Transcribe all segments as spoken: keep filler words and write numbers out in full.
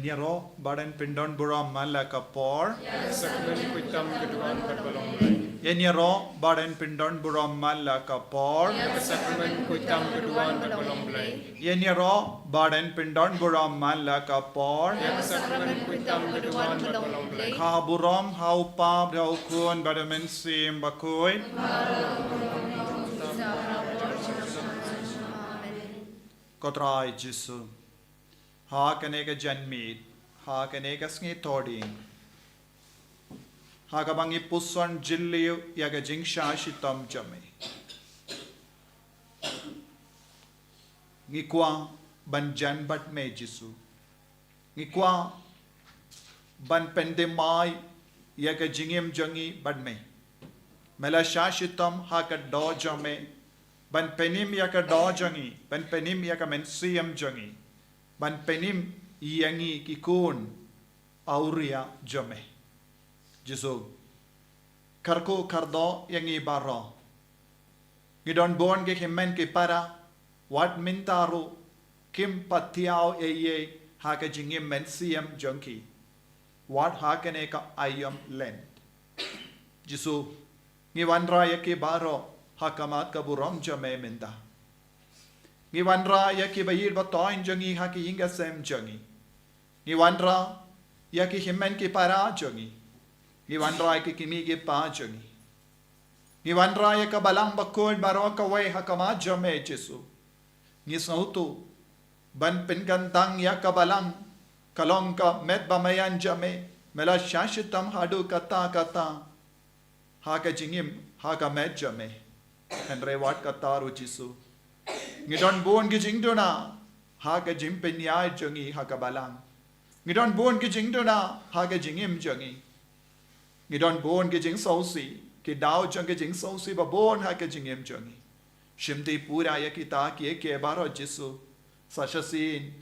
Ïaroh ba dang pyndon burom man la ka por. Sakramen khuid tam ka duwan bad ba long Blei. Ïaroh ba dang pyndon burom man la ka por. Sakramen khuid tam ka duwan bad ba long Blei. Ïaroh ba dang pyndon burom man la ka por. Sakramen khuid tam ka duwan bad ba long Blei. Kha burom ha u Kpa bad ha u Khun bad ha u Mynsiem Bakhuid. Ko Trai Jisu. Ha kane ka janmiet, ha kane ka sngi Thohdieng, ha kaba ngi puson jylliew ïa ka jingshah shitom jong me, ngi kwah ban jan bad me Jisu. Ngi kwah ban pynthymmai ïa ka jingim jong ngi bad me. Me la shah shitom ha ka doh jong me, ban pynim ïa ka doh jong ngi, ban pynim ïa ka mynsiem jong ngi, ban pynim ïa ngi ki khun awria jong me. Jisu, kyrkhu kyrdoh ïa ngi baroh. Ngi don bun ki hynmen ki para, wat mynta ruh kim pat thiaw ei ei ha ka jingim mynsiem jong ki, wat ha kane ka aïom Lent. Jisu, ngi wanrah ïa ki baroh ha khmat ka burom jong me mynta. Ngi wanrah ïa ki ba ïeit ba thoiñ jong ngi ha ki ïing ki sem jong ngi. Ngi wanrah ïa ki hynmen ki para jong ngi. Ngi wanrah ïa ki kmie ki kpa jong ngi. Ngi wanrah ïa ka Balang Bakhuid baroh kawei ha khmat jong me Jisu. Ngi sngewthuh ban pynkyntang ïa ka Balang ka long ka met ba maïan jong me. Me la shah shitom haduh katta katta ha ka jingim, ha ka met jong me. Hynrei wat katta ruh Jisu, ngi don bun ki jingduna ha ka jingpynïaid jong ngi ha ka Balang. Ngi don bun ki jingduna ha ka jingim jong ngi. Ngi don bun ki jingsngewsih, ki daw jong ki jingsngewsih ba bun ha ka jingim jong ngi. Shim ti pura ïa kita kiei kiei baroh Jisu. Sa shisien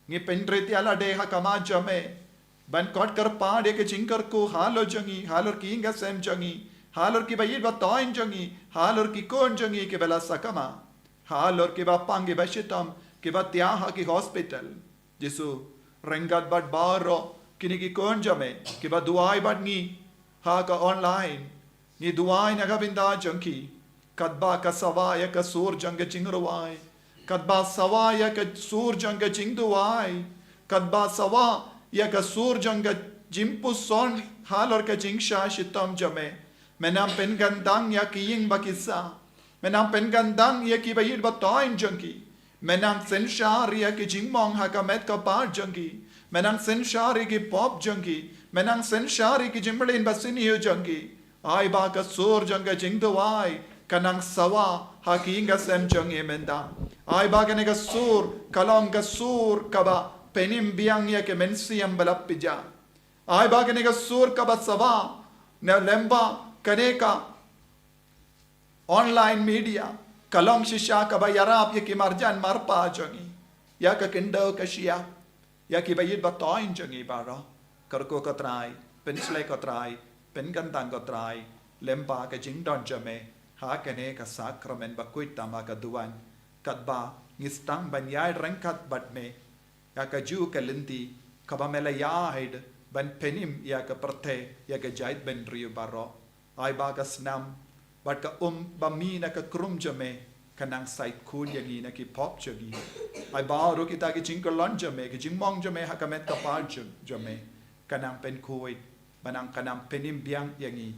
ngi pynrit ïa lade ha khmat jong me ban khot kyrpad ïa ka jingkyrkhu halor jong ngi, halor ki ïing ki sem jong ngi, halor ki ba ïeit ba thoiñ jong ngi, halor ki khun jong ngi ki ba la sakma, halor ki ba pang ki ba shitom, ki ba thiah ha ki hospital. Jisu, ryngkat bad baroh kine ki khun jong me ki ba duwai bad ngi ha ka online. Ngi duwai na ka bynta jong ki. Katba ka sawa ïa ka sur jong ka jingrwai, katba sawa ïa ka sur jong ka jingduwai, katba sawa ïa ka sur jong ka jingpuson halor ka jingshah shitom jong me. Me nang pynkyntang ïa ki ïing ba ki sah. Me nang pynkyntang ïa ki ba ïeit ba thoiñ jong ki. Me nang synshar ïa ki jingmong ha ka met ka phad jong ki. Me nang synshar ïa ki pop jong ki. Me nang synshar ïa ki jingmlien ba sniew jong ki. Ai ba ka sur jong ka jingduwai ka nang sawa ha ki ïing ki sem jong ngi mynta. Ai ba kane ka sur ka long ka sur kaba pynim biang ïa ki mynsiem ba la pynjah. Ai ba kane ka sur kaba sawa na lyngba kane ka online media ka long shisha kaba ïarap ïa ki marjan marpa jong ngi, ïa ka khyndew ka shyiap, ïa ki ba ïeit ba thoiñ jong ngi baroh. Kyrkhu ko Trai, pynshlei ko Trai, pynkyntang ko Trai lyngba ka jingdon jong me ha kane ka sakramen ba khuid tam ha ka duwan. Katba ngi sdang ban ïaid ryngkat bad me ïa ka juh ka lynti kaba me la ïaid ban pynim ïa ka pyrthei, ïa ka jaitbynriew baroh. Ai ba ka snam bad ka um ba mih na ka krum jong me ka nang said khun ïa ngi na ki pop jong ngi. Ai ba ruh kita ki jingkyllon jong me, ki jingmong jong me ha ka met ka phad jong, jong me ka nang pynkhuid, ba nang ka nang pynim biang ïa ngi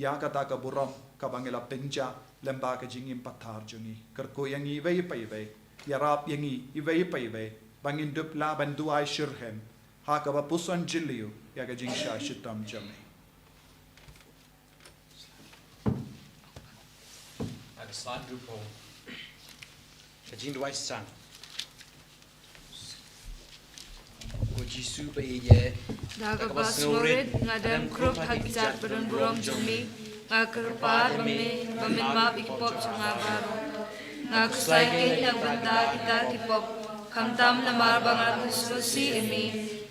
ïa kata ka burom kaba ngi la pynjah lyngba ka jingim pathar jong ngi. Kyrkhu ïa ngi iwei pa iwei, ïarap ïa ngi iwei pa iwei ba ngin dup lah ban duwai shitrhem ha kaba puson jylliew ïa ka jingshah shitom jong me. Ka Psalm ruh ka jingduwai sang. Ko Jisu ba ïeit, da kaba sngewrit nga dem khrup ha ki kjat ba don burom jong me. Nga kyrpad ba me ba men map ïa ki pop jong nga baroh. Nga khuslai kein na ka bynta kita ki pop, khamtam namar ba nga la sngewsih ïa me,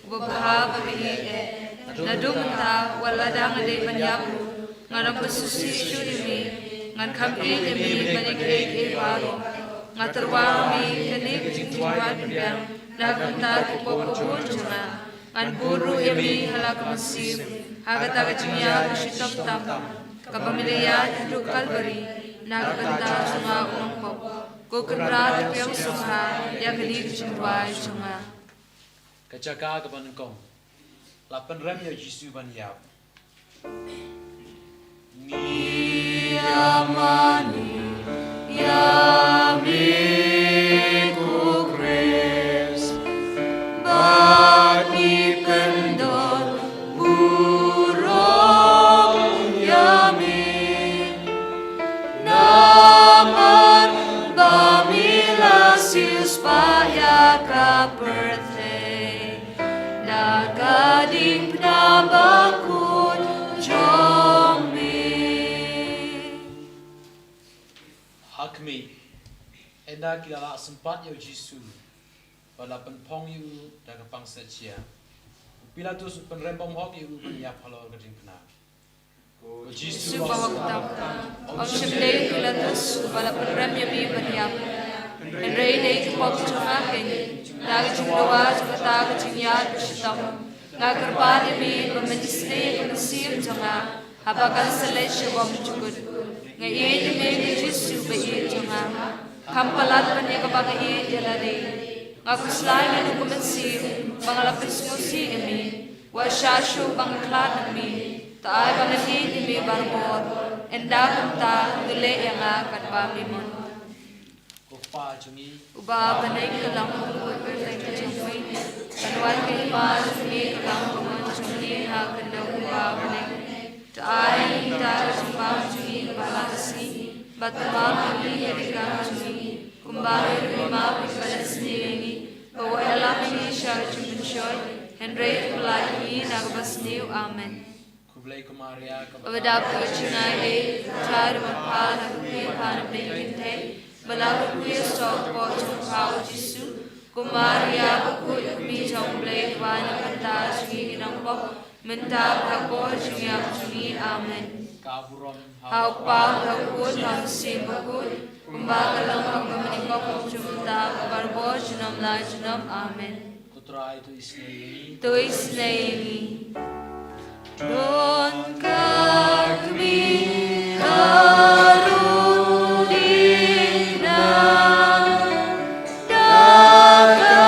uba bha bad uba ïeit eh. Naduh mynta wat lada nga dei ban ïap ruh, nga dang pynsngewsih shuh ïa me. Ngan kham ïeit ïa me ban ïa kiei kiei baroh. Nga tyrwa ha me kane ka jingjynjar pynbiang na ka bynta ki pop ba bun jong nga. Ngan buh ruh ïa me ha la ka mynsiem ha kata ka jingïaid bashitom tam, kaba me la ïaid haduh Kalbari na ka bynta jong nga u nongpop. Ko Kynrad, pdiang sngewbha ïa kane ka jingduwai jong nga. Ka jaka kaba nyngkong, la pynrem ïa u Jisu ban ïap. Ngi ïa mane ïa me ko Khrist, bad ngi pyndon burom ïa me. Namar ba me la siewspah ïa ka pyrthei da ka diengphna bakhuid jong me. Ha khmih, ynda ki la lah sympat ïa u Jisu bad la pynphong ïa u da ka pangset shyiap, u Pilatus u pynrem bymhok ïa u ban ïap halor ka diengphna. Ko Jisu, Jisu ba hok tam, ym shym dei u Pilatus uba la pynrem ïa me ban ïap. Hynrei dei ki pop jong nga keiñ, da ka jingdawa jong kata ka jingïaid bashitom, nga kyrpad ïa me ba men isynei ïa ka mynsiem jong nga haba kan sa leit sha bymjukut. Nga ïeit ïa me ko Jisu ba ïeit jong nga, kham palat ban ïa kaba nga ïeit ïa lade. Nga khuslai ïa u ko mynsiem ba nga la pynsngewsih ïa me. Wat shah shuh ba nga khlad na me, to ai ba ngan ïeit ïa me barabor, ynda kumta to leh ïa nga katba me mon. Ko Kpa jong ngi uba ha bneng, ka long ba kyrteng ka jong me, kan wan ka hima jong me, ka long ka mon jong me ha ka khyndew uba ha bneng. To ai ïa ngi mynta ka jingbam jong ngi kaba la ka sngi, bad to map ïa ngi ki ryngkang jong ngi, kumba ngi ruh ngi map ïa kiba leh sniew ïa ngi, bad wat ïalam ïa ngi sha ka jingpynshoi, hynrei to pyllait ïa ngi na kaba sniew. Amen. Khublei ko Maria, kaba dap ka jingaiei, ka Trai ruh ka pha, la kyrkhu ïa pha na pdeng ki kynthei, bad la kyrkhu ïa u soh ka kpoh jong pha u Jisu. Ko Maria bakhuid, ko kmie jong u Blei, to wad na ka bynta jong ngi ki nongpop, mynta bad ha ka por jingïap jong ngi. Amen. Ka burom ha u Kpa, ha u Khun, ha u Mynsiem Bakhuid, kumba ka long ha ka mynnyngkong, ha u junom mynta, bad barabor junom la junom. Amen. Ko Trai to isynei ïa ngi. To isynei ïa ngi. Don ka khmih ka rung diengphna da ka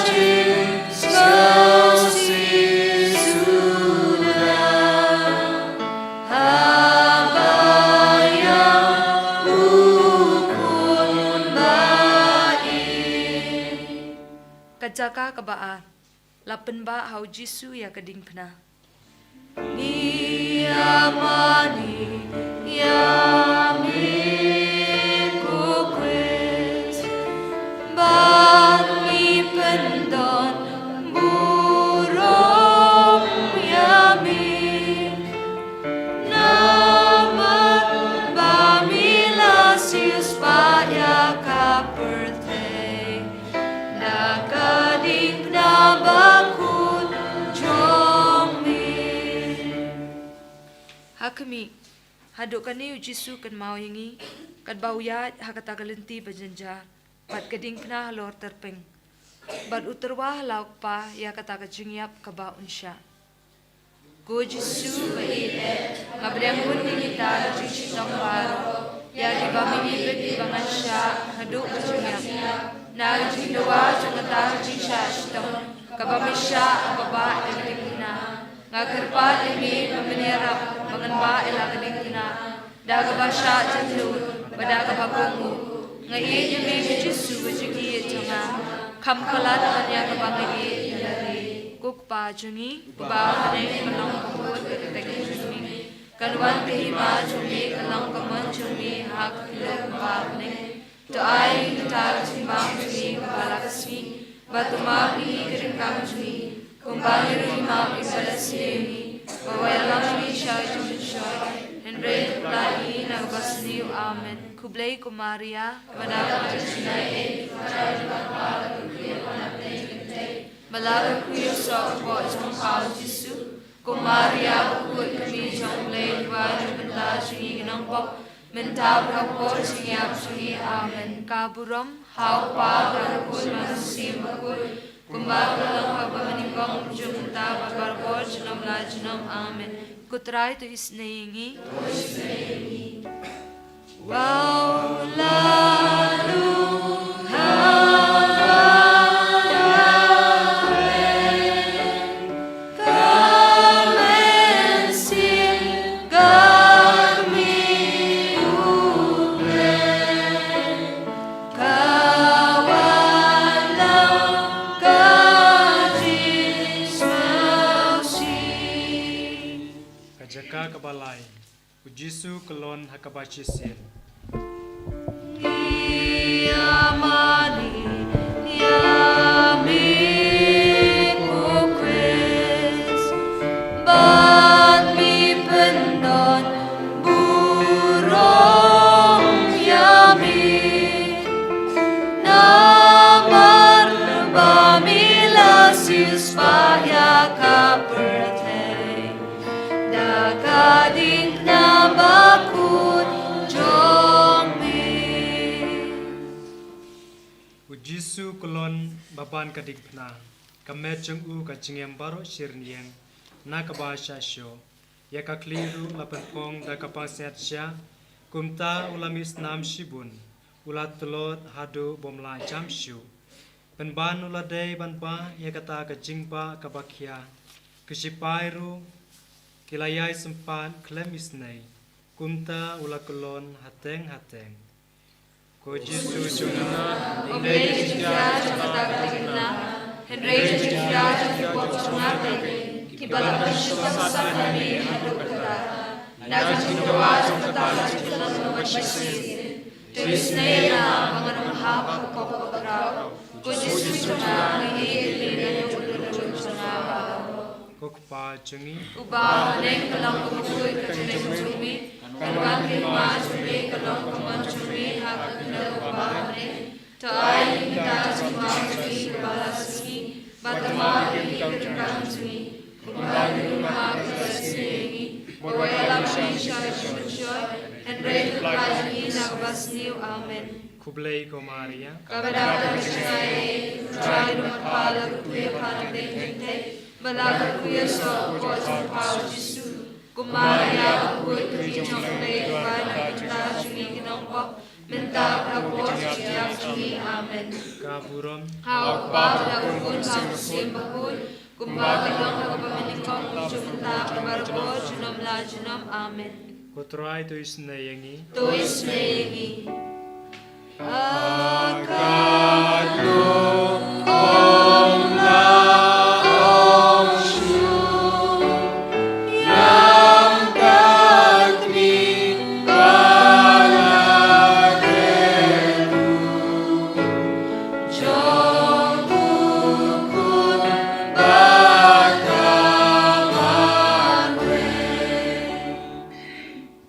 jingsngewsih suda haba ïa u Khun ba ïeit. Ka jaka kaba ar, la pynbah ha u Jisu ïa ka diengphna. Ngi ïa mane ïa me ko Khrist, bad ngi pyndon burom ïa me. Namar ba me la siewspah ïa ka pyrthei da ka diengphna bakhuid jong me. Ha khmih, haduh kane u Jisu u kynmaw ïa ngi katba u ïaid ha kata ka lynti ba jynjar, bad ka diengphna halor tyrpeng, bad u tyrwa ha la u Kpa ïa kata ka jingïap kaba un shah. Ko Jisu ba ïeit, nga pdiang hun ïa kita ki jingshitom baroh, ïa kiba me ïeit bad kiba ngan shah haduh ka jingïap, na ka jingdawa jong kata ka jingshah shitom kaba me shah ha kaba bah ïa ka diengphna. Nga kyrpad ïa me ba men ïarap ba ngan bah ïa la ka diengphna da kaba shah jynjar bad da kaba kohnguh. Nga ïeit ïa me ko Jisu ba jingïeit jong nga, kham palat ban ïa kaba nga ïeit ïa lade. Ko Kpa jong ngi uba ha bneng, ka long ba kyrteng ka jong me, kan wan ka hima jong me, kan long ka mon jong me ha ka khyndew kumba ha bneng. To ai ïa ngi mynta ka jingbam jong ngi kaba la ka sngi, bad to map ïa ngi ki ryngkang jong ngi, kumba ngi ruh ngi map ïa kiba leh sniew ïa ngi, bad wat ïalam ïa ngi sha ka jingpynshoi, hynrei to pyllait ïa ngi na kaba sniew. Amen. Khublei ko Maria, kaba dap ka jingaiei, ka Trai ruh ka pha, la kyrkhu ïa pha na pdeng ki kynthei, bad la kyrkhu ïa u soh ka kpoh jong pha u Jisu. Ko Maria bakhuid, ko kmie jong u Blei, to wad na ka bynta jong ngi ki nongpop, mynta bad ha ka por jingïap jong ngi. Amen. Ka burom ha u Kpa, ha u Khun, ha u Mynsiem Bakhuid, Kumba ka long ha kaba nyngkong, mynta bad barabor, junom la junom. Amen. Ko Trai, to isynei ïa ngi. Wow, la lu ha Ka jaka kaba lai. U Jisu kyllon ha kaba shisien. Ïa mane ïa me ko Khrist, bad me pyndon burom ïa me. Namar ba me la siewspah ïa ka pyrthei da ka diengphna bakhuid jong me. U Jisu kyllon ba ban ka diengphna, ka met jong u ka jingim baroh shi rynïeng na kaba shah shoh. Ïa ka khlieh ruh la pynphong da ka pansngiat shiah. Kumta u la mih snam shibun, u la tlot haduh bym lah jam shuh. Pynban u la dei ban bah ïa kata ka jingbah kaba khia. Ki shipai ruh ki la ïai sympat khlem isynei. Kumta u la kyllon hateng hateng. Ko Jisu jong nga, ym dei ka jingkhia jong kata ka diengphna, hynrei ka jingkhia jong ki pop jong nga, kiba la pynshitom sat ïa me haduh katta. Na ka jingdawa jong kata ka jingkyllon kaba shisien, to isynei ïa nga ba ngan ym hap ha ka pop kaba khraw. Ko Jisu jong nga, nga ïeit ïa me, nga ïoh u lyngngoh jong nga baroh. Ko Kpa jong ngi, uba ha bneng, ka long ka kyrteng jong me, kan wan ka hima jong me, ka long ka mon jong me ha ka khyndew uba ha bneng. To ai ïa ngi mynta ka jingmam jong ngi kaba la ka sngi, bad kynmaw ïa ngi ki ryngkang jong ngi, kumba ngi ruh ngi kyrmen ïa kine kiba ïalap ïa ngi sha ka jingmynshoi, hynrei to pyllait ïa ngi na kaba sniew. Amen. Khublei ko Maria, kaba dap ka jingaiei, U Trai u don bad pha, la kyrkhu ïa pha na pdeng kynthei, bad la kyrkhu ïa u soh hapoh jong pha u Jisu. Ko Maria bakhuid, ka mei jong U Blei, duwai na ka bynta jong ngi ki nongpop, mynta bad ha ka por jingïap jong ngi. Amen. Ka burom ha U Kpa, ha U Khun, ha U Mynsiem Bakhuid, kumba ka long ha kaba nyngkong, mynta bad barabor, junom la junom. Amen. Ko Trai, to isynei ïa ngi. To isynei ïa ngi.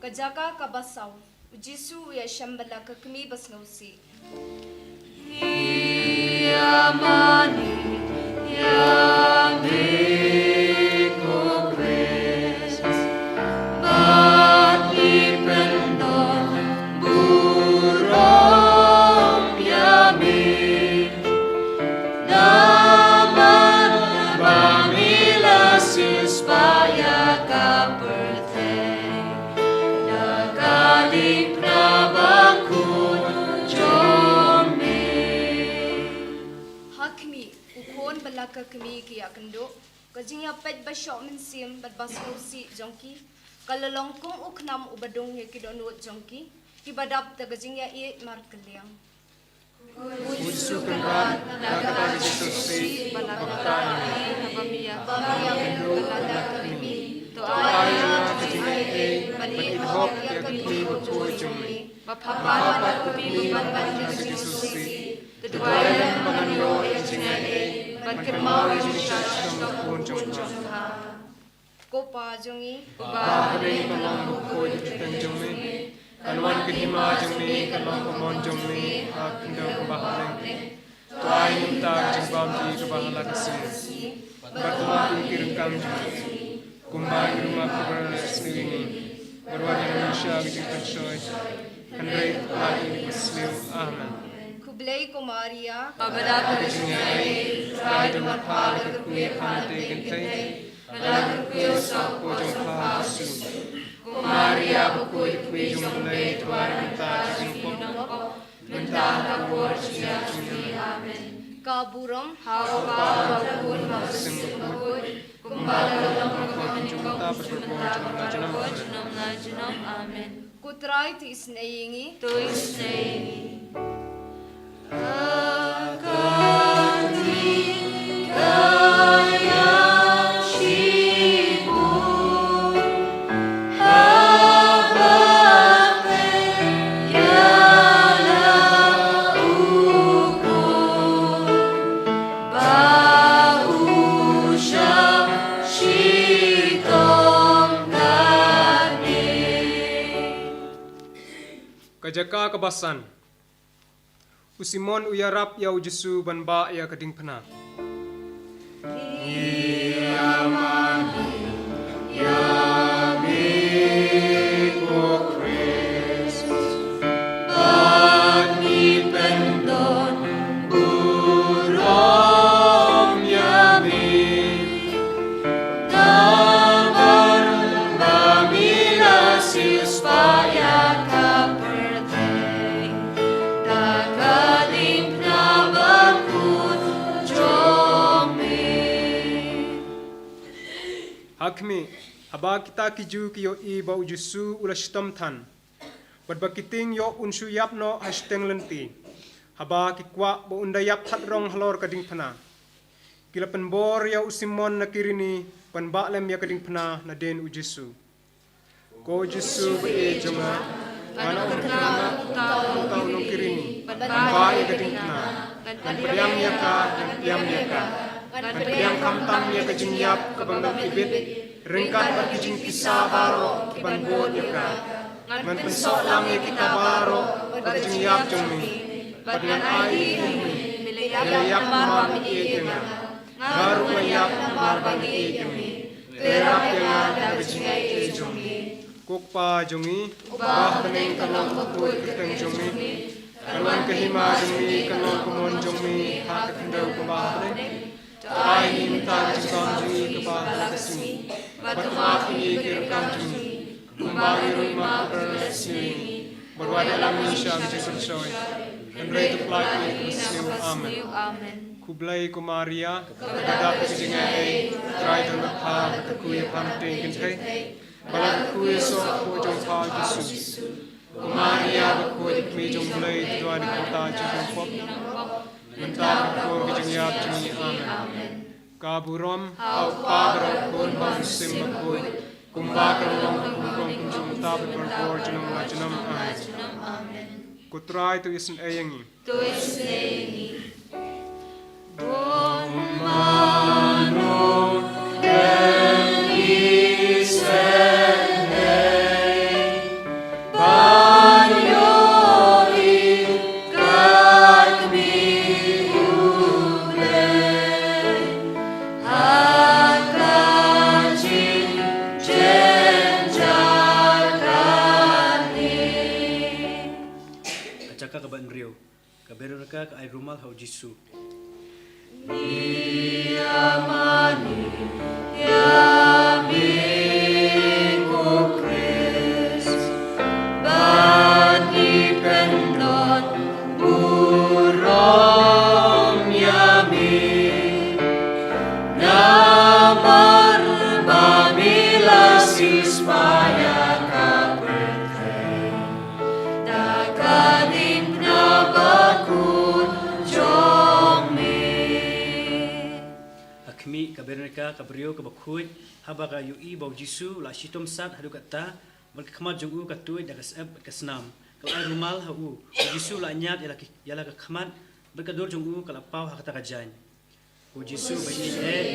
Ka jaka kaba saw. U Jisu u ïashem bad la ka kmie basngewsih. Ïa mane ïa me ko Khrist, bad me pyndon burom ïa me. Namar ba me la siewspah ïa ka pyrthei da ka diengphna bakhuid jong me. Ha khmih, u khun bad la ka kmie ki ïakynduh. Ka jingïapeit bashoh mynsiem bad basngewsih jong ki ka la long kum u khnam uba dung ïa ki dohnud jong ki, kiba dap da ka jingïaieit markylliang. Ko Jisu Kynrad, na kata ka jingsngewsih ba la kata ïa ngi, haba me ïa, ba me ïakynduh bad la ka kmie, to ai ïa nga ka jingaiei ban ïehok ïa ka kmie bakhuid jong me. Bad haba la ka kmie ban ban ïa ka jingsngewsih, to duwai lem ba ngan ïoh ïa ka jingaiei ban kynmaw ïa ka jingshah shitom u khun jong pha. Ko Pa jong ngi, uba ha bneng, kan long bakhuid ka kyrteng jong me. Kan wan ka hima jong me, kan long ka mon jong me ha ka khyndew kumba ha bneng. To ai ïa ngi mynta ka jingbam jong ngi kaba ha la ka sngi. Bad kynmaw ïa ki ryngkang jong ngi, kumba ngi ruh ngi kynmaw ïa ki ba sniew ïa ngi. Bad wat ïa ngi sha ka jingpynshoi, hynrei to pyllait ïa ngi na ka basniew. Amen. Ko Blei ko Maria, kaba dap ka jingaiei, U Trai u don bad pha, la kyrkhu ïa pha ha ki kynthei, bad la kyrkhu ïa u soh hapoh jong pha u Jisu. Ko Maria bakhuid, Kmie jong U Blei, to ai ruh mynta ha ka jingpop, mynta ha ka por jingïap jong ngi. Amen. Ka burom ha U Kpa, bad ha U Khun, bad ha U Mynsiem Bakhuid, kumba la long, kumba mynta, bad ha ka por jong ngi, junom la junom. Amen. Ko Trai to isynei ïa ngi. To isynei ïa ngi. Ka jaka kaba san. U Simon u ïarap ïa u Jisu ban bah ïa ka diengphna. Ha khmih, haba kita ki Jiw ki ïohi ba u Jisu u la shitom than, bad ba ki tieng ïoh un shu ïap noh ha shiteng lynti, haba ki kwah ba un da ïap thad rong halor ka diengphna, ki la pynbor ïa u Simon na Kirini ban bah lem ïa ka diengphna nadien u Jisu. Ko Jisu ba ïeit jong nga, nga la ym khynnah uta u nongkirini ban bah ïa ka diengphna. Ngan pdiang ïa ka, ngan pdiang ïa ka. Ngan pdiang khamtam ïa ka jingïap kaba ngam ibit, ryngkat bad ki jingpisa baroh kiban bud ïa ka. Ngan pynsoh lang ïa kita baroh bad ka jingïap jong me, bad ngan ai ïa me, me la ïap namar ba me ïeit ïa nga. Nga ruh nga ïap namar ba nga ïeit ïa me. To ïarap ïa nga da ka jingaiei jong me. Ko Kpa jong ngi uba ha bneng, ka long bakhuid ka kyrteng jong me. Kan wan ka hima jong me, kan long ka mon jong me ha ka khyndew kumba ha bneng. To ai ngi mynta ka jingbam jong ngi kaba ha la ka sngi, bad to maaf ïa ngi ki ryngkat jong ngi, kumba ngi ruh ngi maaf ïa ki ba sniew ïa ngi, bad wat ïalam ngi sha ka jingpynshoi, hynrei to pynlait ngi na ka sniew. Amen. Khublei ko Maria, kaba dap ka jingaiei, U Trai u don bad pha, la kyrkhu ïa pha ha ki kynthei, bad la kyrkhu ïa u soh hapoh jong pha u Jisu. Ko Maria bakhuid, Kmie jong U Blei, to duwai ïa ngi kita ki nongpop, mynta bad ha ka por ka jingïap jong ngi. Amen. Ka burom ha U Kpa bad ha U Khun bad ha U Mynsiem Bakhuid, kumba ka la long ha ka por kumta bad ha ka por junom la junom. Amen. Ko Trai to isynei ïa ngi. To isynei ïa ngi. Ka jaka kaba hynriew. Ka Bernika ka ai rumal ha u Jisu. Da ka diengphna bakhuid jong me. Ha khmih, ka Bernika ka briew kaba khuid, haba ka ïohi ba u Jisu u la shitom sat haduh katta, bad ka khmat jong u ka tuid da ka syep bad ka snam, ka la ai rumal ha u. U Jisu u la ñiad ïa la ki, ïa la ka khmat, bad ka dur jong u ka la paw ha kata ka jaiñ. Ko Jisu ba ïeit,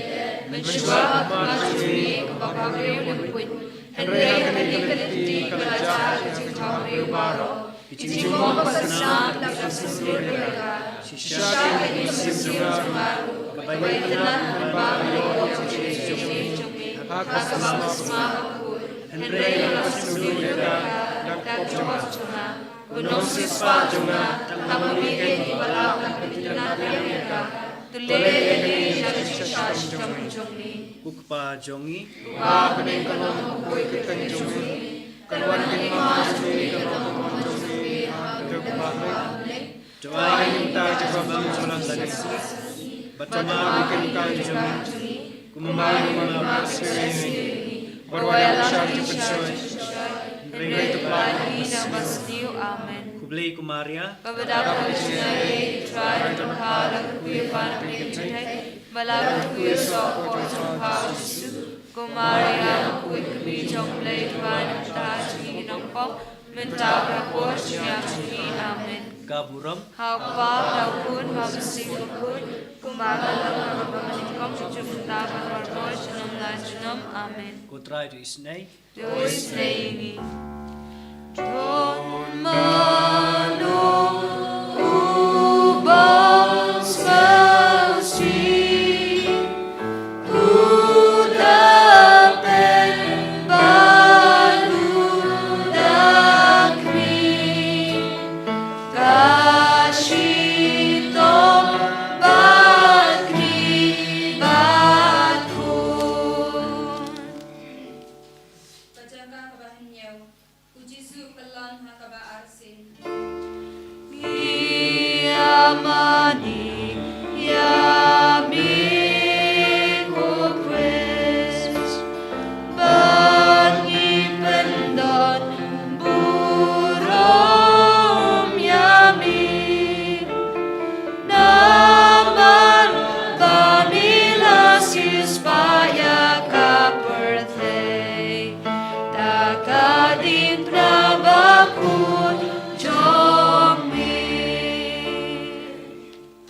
mynshuwa ka khmat jong me kaba briew ka la puit, hynrei ha kane ka lynti ka la jah ïa ka jingpynbriew baroh. Ki jingmong ba ka snam ka la syndur ïa ka. Shisha ka mynsiem jong nga ruh kaba ïeit, kaba ïeit ïeit jong me ha ka baptisma bakhuid, hynrei la syndur ïa ka da ka pop jong nga. U nongsiewspah jong nga, tang ma me kein uba lah ban pyntnat ïa ka. To leh ïa kane na ka jingshisha jong me. Ko Kpa jong ngi, uba ha bneng, ka long ka jong me, kan wan ka hima jong me, ka long ka mon jong me ha ka kyrteng jong me. To ai ïa ngi mynta ka jingim jong ngi, bad to map ïa ki jingim jong ngi, kumba ngi map ïa kiba sngewsih ïa ngi, bad wat ïa lam sha ka jingpynshoi, hynrei to pynlait ïa ngi na ka basniew. Amen. Khublei ko Maria, kaba dap ka jingaiei, U Trai u don bad pha, la kyrkhu ïa phi ha ki khynnah, bad la kyrkhu ïa u soh hapoh jong pha u Jisu. Ko Maria, ma khuid ka kmie jong U Blei, to pynlait ïa ngi ki nongpop, mynta bad ha ka por jong ngi. Amen. Ka burom ha U Kpa, ha U Khun, ha U Mynsiem Bakhuid, kumba ka long, kaba nyngkong, mynta bad baroh ki junom la junom. Amen. Ko Trai to isynei. To isynei ïa ngi. Don mano uba sngewsih, u da pynban u da khmih, ka shitom bad kmie bad khun. Ka jaka kaba hynñiew. U Jisu u kyllon ha kaba arsien. Ngi ïa mane ïa me ko Khrist, bad ngi pyndon burom ïa me. Namar ba me la siewspah ïa ka pyrthei da ka diengphna bakhuid jong me.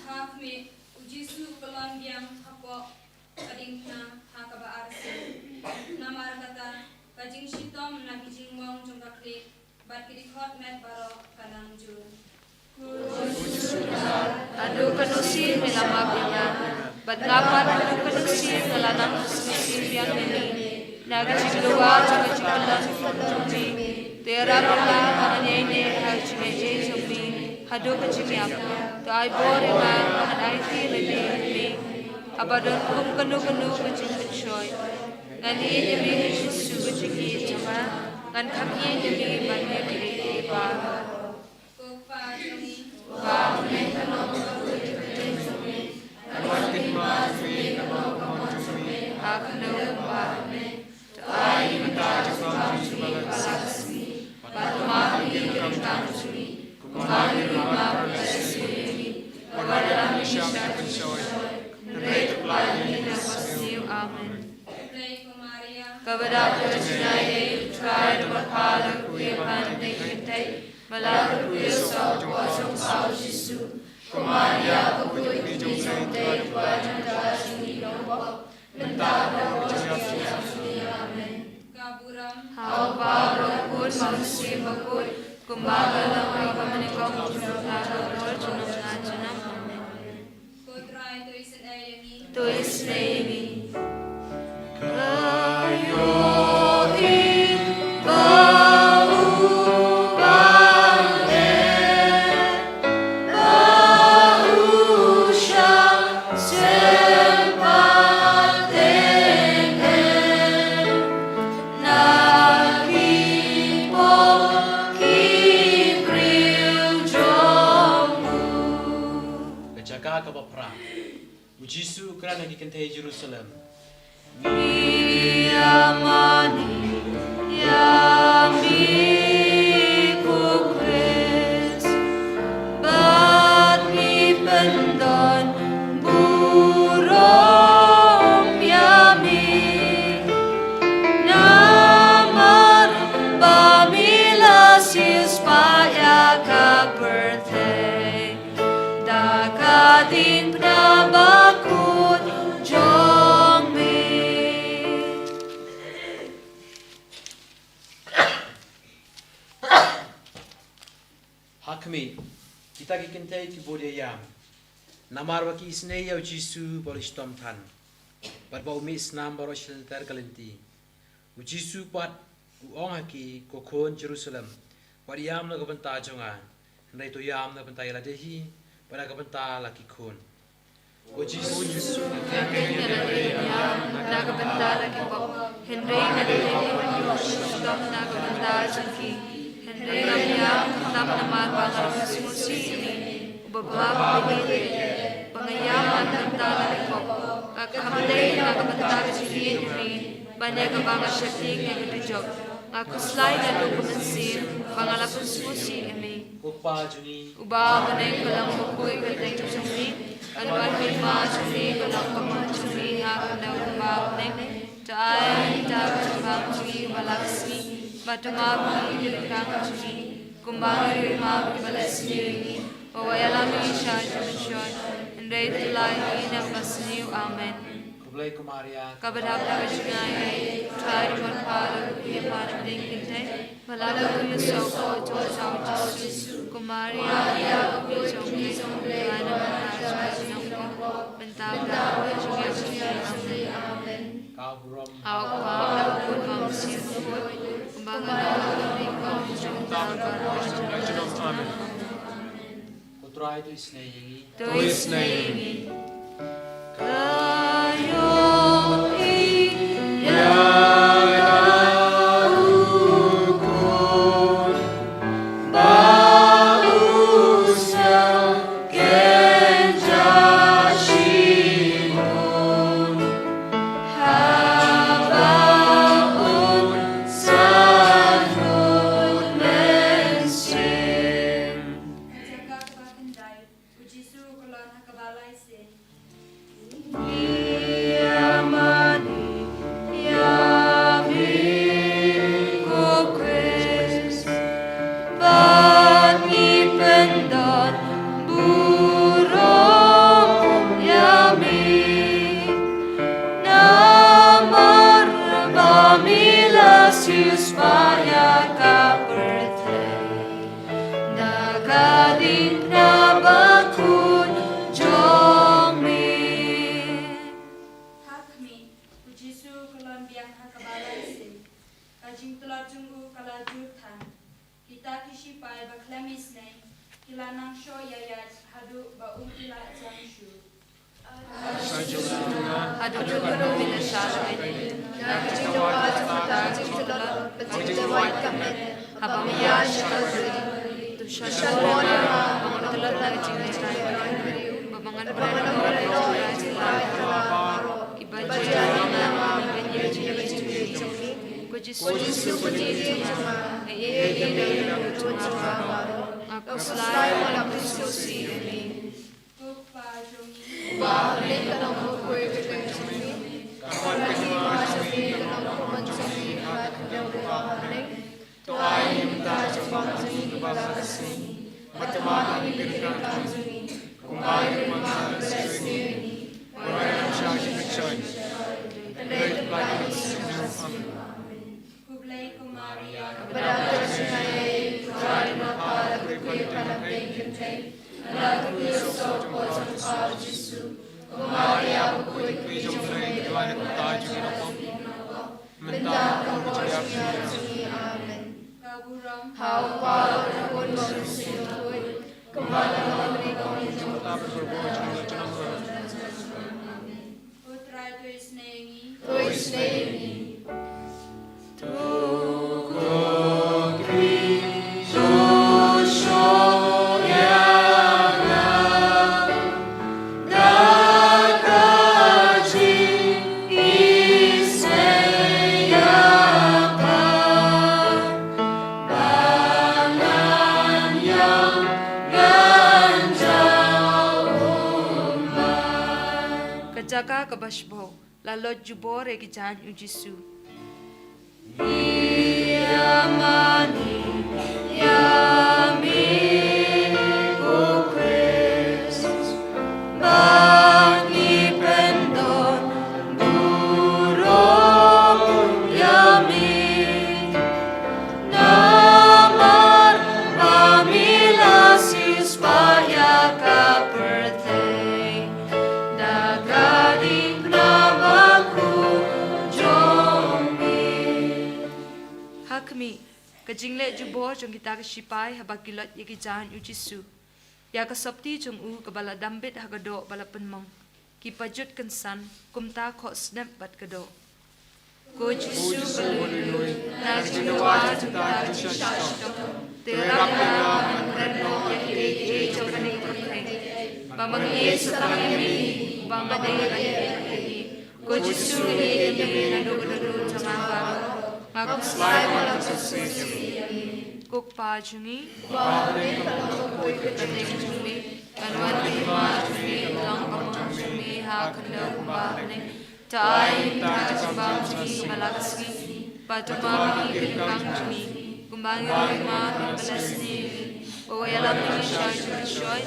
Ha khmih, u Jisu u kyllon biang hapoh ka diengphna ha kaba arsien. Namar kata, ka jingshitom na ki jingmong jong ka khlieh bad ki dkhot met baroh ka nang jur. Haduh katno sien me la map ïa nga, bad nga pat haduh katno sien nga la nang sngewsih biang ïa me. Na ka jingdawa jong ka jingpynlong jong me, to ïarap ïa nga ba ngan ïaineh ha ka jingaiei jong me haduh ka jingïap. To ai bor ïa nga ba ngan aiti lade ïa me, haba don kum kano kano ka jingpynshoi. Ngan ïeit ïa me, Jisu, ka jingïeit jong nga. Ngan khang ïeit ïa me ban ïa kiei kiei baroh. Ko Kpa jong ngi, uba ha bneng, ka long ka kyrteng jong me, kan wan ka hima jong me, kan long ka mon jong me ha kane ka pyrthei. To ai ïa ngi mynta ka jingpynlong jong ngi ba la ka sngi, bad to map ïa ngi ki kyrteng jong ngi, kumba ngi ruh ngi map ïa kiba sngewsih ïa ngi, bad wat ïalam ïa ngi sha ka jingpynshoi, hynrei to pynlait ïa ngi na ka basniew. Amen. Khublei ko Maria, kaba dap ka jingaiei, U Trai u don bad pha, la kyrkhu ïa pha na ki khynnah, bad la kyrkhu ïa u soh hapoh jong pha u Jisu. Ko Maria, ma khuid ka kmie jong U Blei, to pynlait ïa ngi na ka bynta jong ngi ki nongpop, mynta bad ha ka por jong ngi. Amen. Ka burom ha U Kpa, ha U Khun, ha U Mynsiem Bakhuid, kumba ka long, kaba nyngkong, junom la junom, junom la junom. Amen. Ko Trai, to isynei ïa ngi. To isynei ïa ngi. Ka ïohi ba u ba leh, ba u shah sngewbha teng teng na ki pop ki briew jong u. Ka jaka kaba phra. U Jisu u kren ha ki kynthei Jerusalem. Ngi ïa mane ïa me ko Khrist, bad ngi pyndon burom ïa me. Namar ba me la siewspah ïa ka pyrthei da ka diengphna bakhuid jong me. Ha khmih, kita ki kynthei ki bud ïa ïam, namar ba ki isynei ïa u Jisu ba u la shitom than, bad ba u mih snam baroh shi lynter ka lynti. U Jisu pat u ong ha ki, Ko khun Jerusalem, Wat ïam na ka bynta jong nga, hynrei to ïam na ka bynta ïa lade hi, bad na ka bynta la ki khun. Ko Jisu, nga khlem ïa lade ban ïam na ka bynta la ki pop, hynrei nga dei ban ïoh shitom na ka bynta jong ki. Hynrei ngam ïam khlem namar ba nga la pynsngewsih ïa me, uba bha bad uba heh, ba nga ïam na ka bynta la ki pop. Nga kham dei na ka bynta ka jingïeit jong me, ban ïa kaba nga sheptieng ïa ka dujok. Nga khuslai naduh ka mynsiem ba nga la pynsngewsih ïa me. Ko Kpa jong ngi uba ha bneng, ka long bakhuid ka kyrteng jong me, ka long ka hima jong me, ka long ka mon jong me ha ka bynta uba ha bneng. To ai ïa ngi mynta ka jingbam jong ngi kaba la ka sngi, bad to map ïa ngi ki kyrkhu jong ngi, kumba ngi ruh ngi map ïa kiba la isynei ïa ngi. Wat ïalam ïa ngi sha ka jingshoi, hynrei to pynlait ïa ngi na kaba sniew. Amen. Khublei ko Maria, kaba dap da ka jingaiei, U Trai u don bad pha, la ka dei ban ïapher ha ki kynthei, bad la ka dei ban ïasoh ka jong u Jisu. Ko Maria, ka Kpa jong ngi, to ai ïa ngi mynta ka jingbam jong ngi. Amen. Ka burom ha u Kpa, ha u Khun bad ha u Mynsiem Bakhuid, kumba ha kaba bud, ha u jong u Trai, ha u jong u Trai. Amen. Ko Trai to isynei ïa ngi. To isynei ïa ngi. Ka ïohi ïa u Khun ba u sngewkhia shibun, haba un sa nud mynsiem. Ka jaka kaba khyndai, U Jisu u kyllon ha kaba lai sien. Ngi ïamane ïa me ko Khrist, bad ngi pyndon burom ïa me, namar ba me la siewspah ïa ka pyrthei da ka diengphna bakhuid jong me. Ha khmih, U Jisu u kyllon biang ha kaba lai sien. Ka jingtlot jong u ka la jur than. Kita ki shipai ba khlem isynei ki la nang shoh ïaid haduh ba um i la jan shuh. Haduh katno me la shah ïaid? Na ka jingdawa jong kata ka jingtlot, ka jingdawa ka met, haba me ïaid sha Kalbari. To shah shah ba ngan tlot na ka jingïaid, ba ngan pynlait ïa ka jingïaid baroh. Iba jia ïa nga, iba jia ïa ka jingïaid jong me. Ko Jisu, ko Jisu, ko Jisu, nga ïeit ïa me, nga khuslai, nga la pynsngewsih ïa me. Ko Kpa jong ngi uba ha bneng, ka long bakhuid ka kyrteng jong me. Ka wan ka hima jong me, ka long ka mon jong me ha ka bynta uba ha bneng. To ai ïa ngi mynta ka jingbam jong ngi kaba la ka sngi. Bad to map ïa ngi ki kyrkhu jong ngi, kumba ngi ruh ngi map ïa kiba la isynei ïa ngi. Wat ïalam sha ka jingshoi, hynrei to pynlait ïa ngi na ka bynta jong u Diabol. Amen. Khublei ko Maria, kaba dap da ka jingaiei, U Trai u don bad pha, la ka dei ban ïapher ha ki kynthei, bad la ka dei ban ïasoh ka jong u Jisu. Ko Maria bakhuid, khuid jong U Trai, to duwai ïa ngi mynta ka jingbam jong ngi. Mynta ka por jong ka jingïap. Amen. Ka burom ha u Kpa, ha u Khun, ha u Mynsiem Bakhuid, kumba ka long ha kaba bud, ha kaba bud, ha kaba bud. Amen. Ko Trai to isynei ïa ngi. To isynei ïa ngi. To ko Khrist, to shoh ïa nga da ka jingisynei ïa nga, ba ngan ïam, ngan jaw ummat. Ka jaka kaba shiphew, la lot jubor ïa ki jaiñ u Jisu. Ïa mane ïa me ko Khrist, ba ngi pyndon burom ïa me. Namar ba me la siewspah ïa ka pyrthei da ka diengphna bakhuid jong me. Ha khmih, Ka jingleh jubor jong kita ki shipai haba ki lait ïa ki jaiñ u Jisu. Ïa ka sopti jong u kaba la dambit ha ka doh ba la pynmong. Ki pajut kynsan, kumta khoh snep bad ka doh. Ko Jisu ba lui lui, na ka jingdawa jong kita ki dusha shitom, te rap ïa nga ban kren noh ïa kiei kiei jong kane ka pyrthei. Ba ma nga ïeit sa tang ïa me, ba nga dei ban ïeit ïa me. Ko Jisu, ïeit ïa me naduh ka dohnud jong nga baroh. Nga khuslai ba nga la sngewsih ïa me. Ko Kpa jong ngi, uba ha bneng, ka long ka kyrteng jong me. Kan wan ka hima jong me, kan long ka mon jong me ha ka khyndew kumba ha bneng. To ai ïa ngi mynta ka jingbam jong ngi kaba la ka sngi. Bad to map ïa ngi ki ryngkang jong ngi, kumba ngi ruh ngi map ïa kiba la sniew ïa ngi. Wat ïalam ïa ngi sha ka jingpynshoi,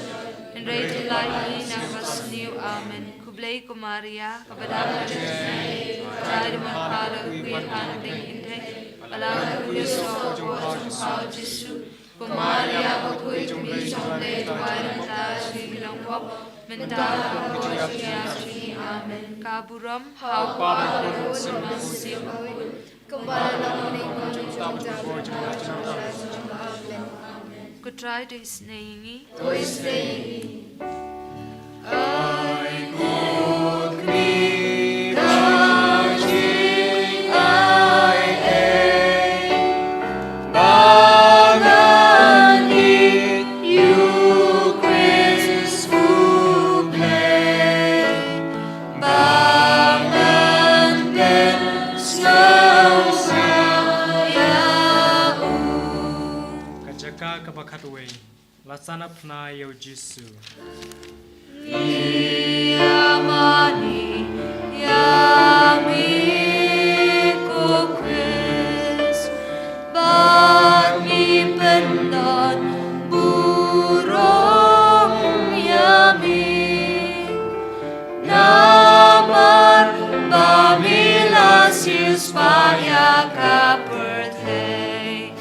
hynrei to pynlait ïa ngi na kaba sniew. Amen. Khublei ko Maria, kaba don ka jingkyrkhu, U Trai u don bad pha, la kyrkhu ïa phi ha ki khynnah, bad la kyrkhu ïa u soh ka por jong pha u Jisu. Ko Maria bakhuid, ka Mei jong U Blei, to duwai ïa ngi kita kiba sniew ïa ngi, mynta bad ha ka por ka jingïap jong ngi. Amen. Ka burom ha U Kpa bad ha U Khun bad ha U Mynsiem Bakhuid. Kumba la long mynne, mynta bad ha ka por jong ngi. Amen. Ko Trai to isynei ïa ngi. To isynei ïa ngi. Ai khuid ïa ka jingai ei, ba ngan ïeit ïa U Khrist U Blei, ba ngan pynsngewsih ïa u. Ka jaka kaba khatwei. La san phna ïa u Jisu. Ngi ïa mane ïa me ko Khrist, bad ngi pyndon burom ïa me. Namar ba me la siewspah ïa ka pyrthei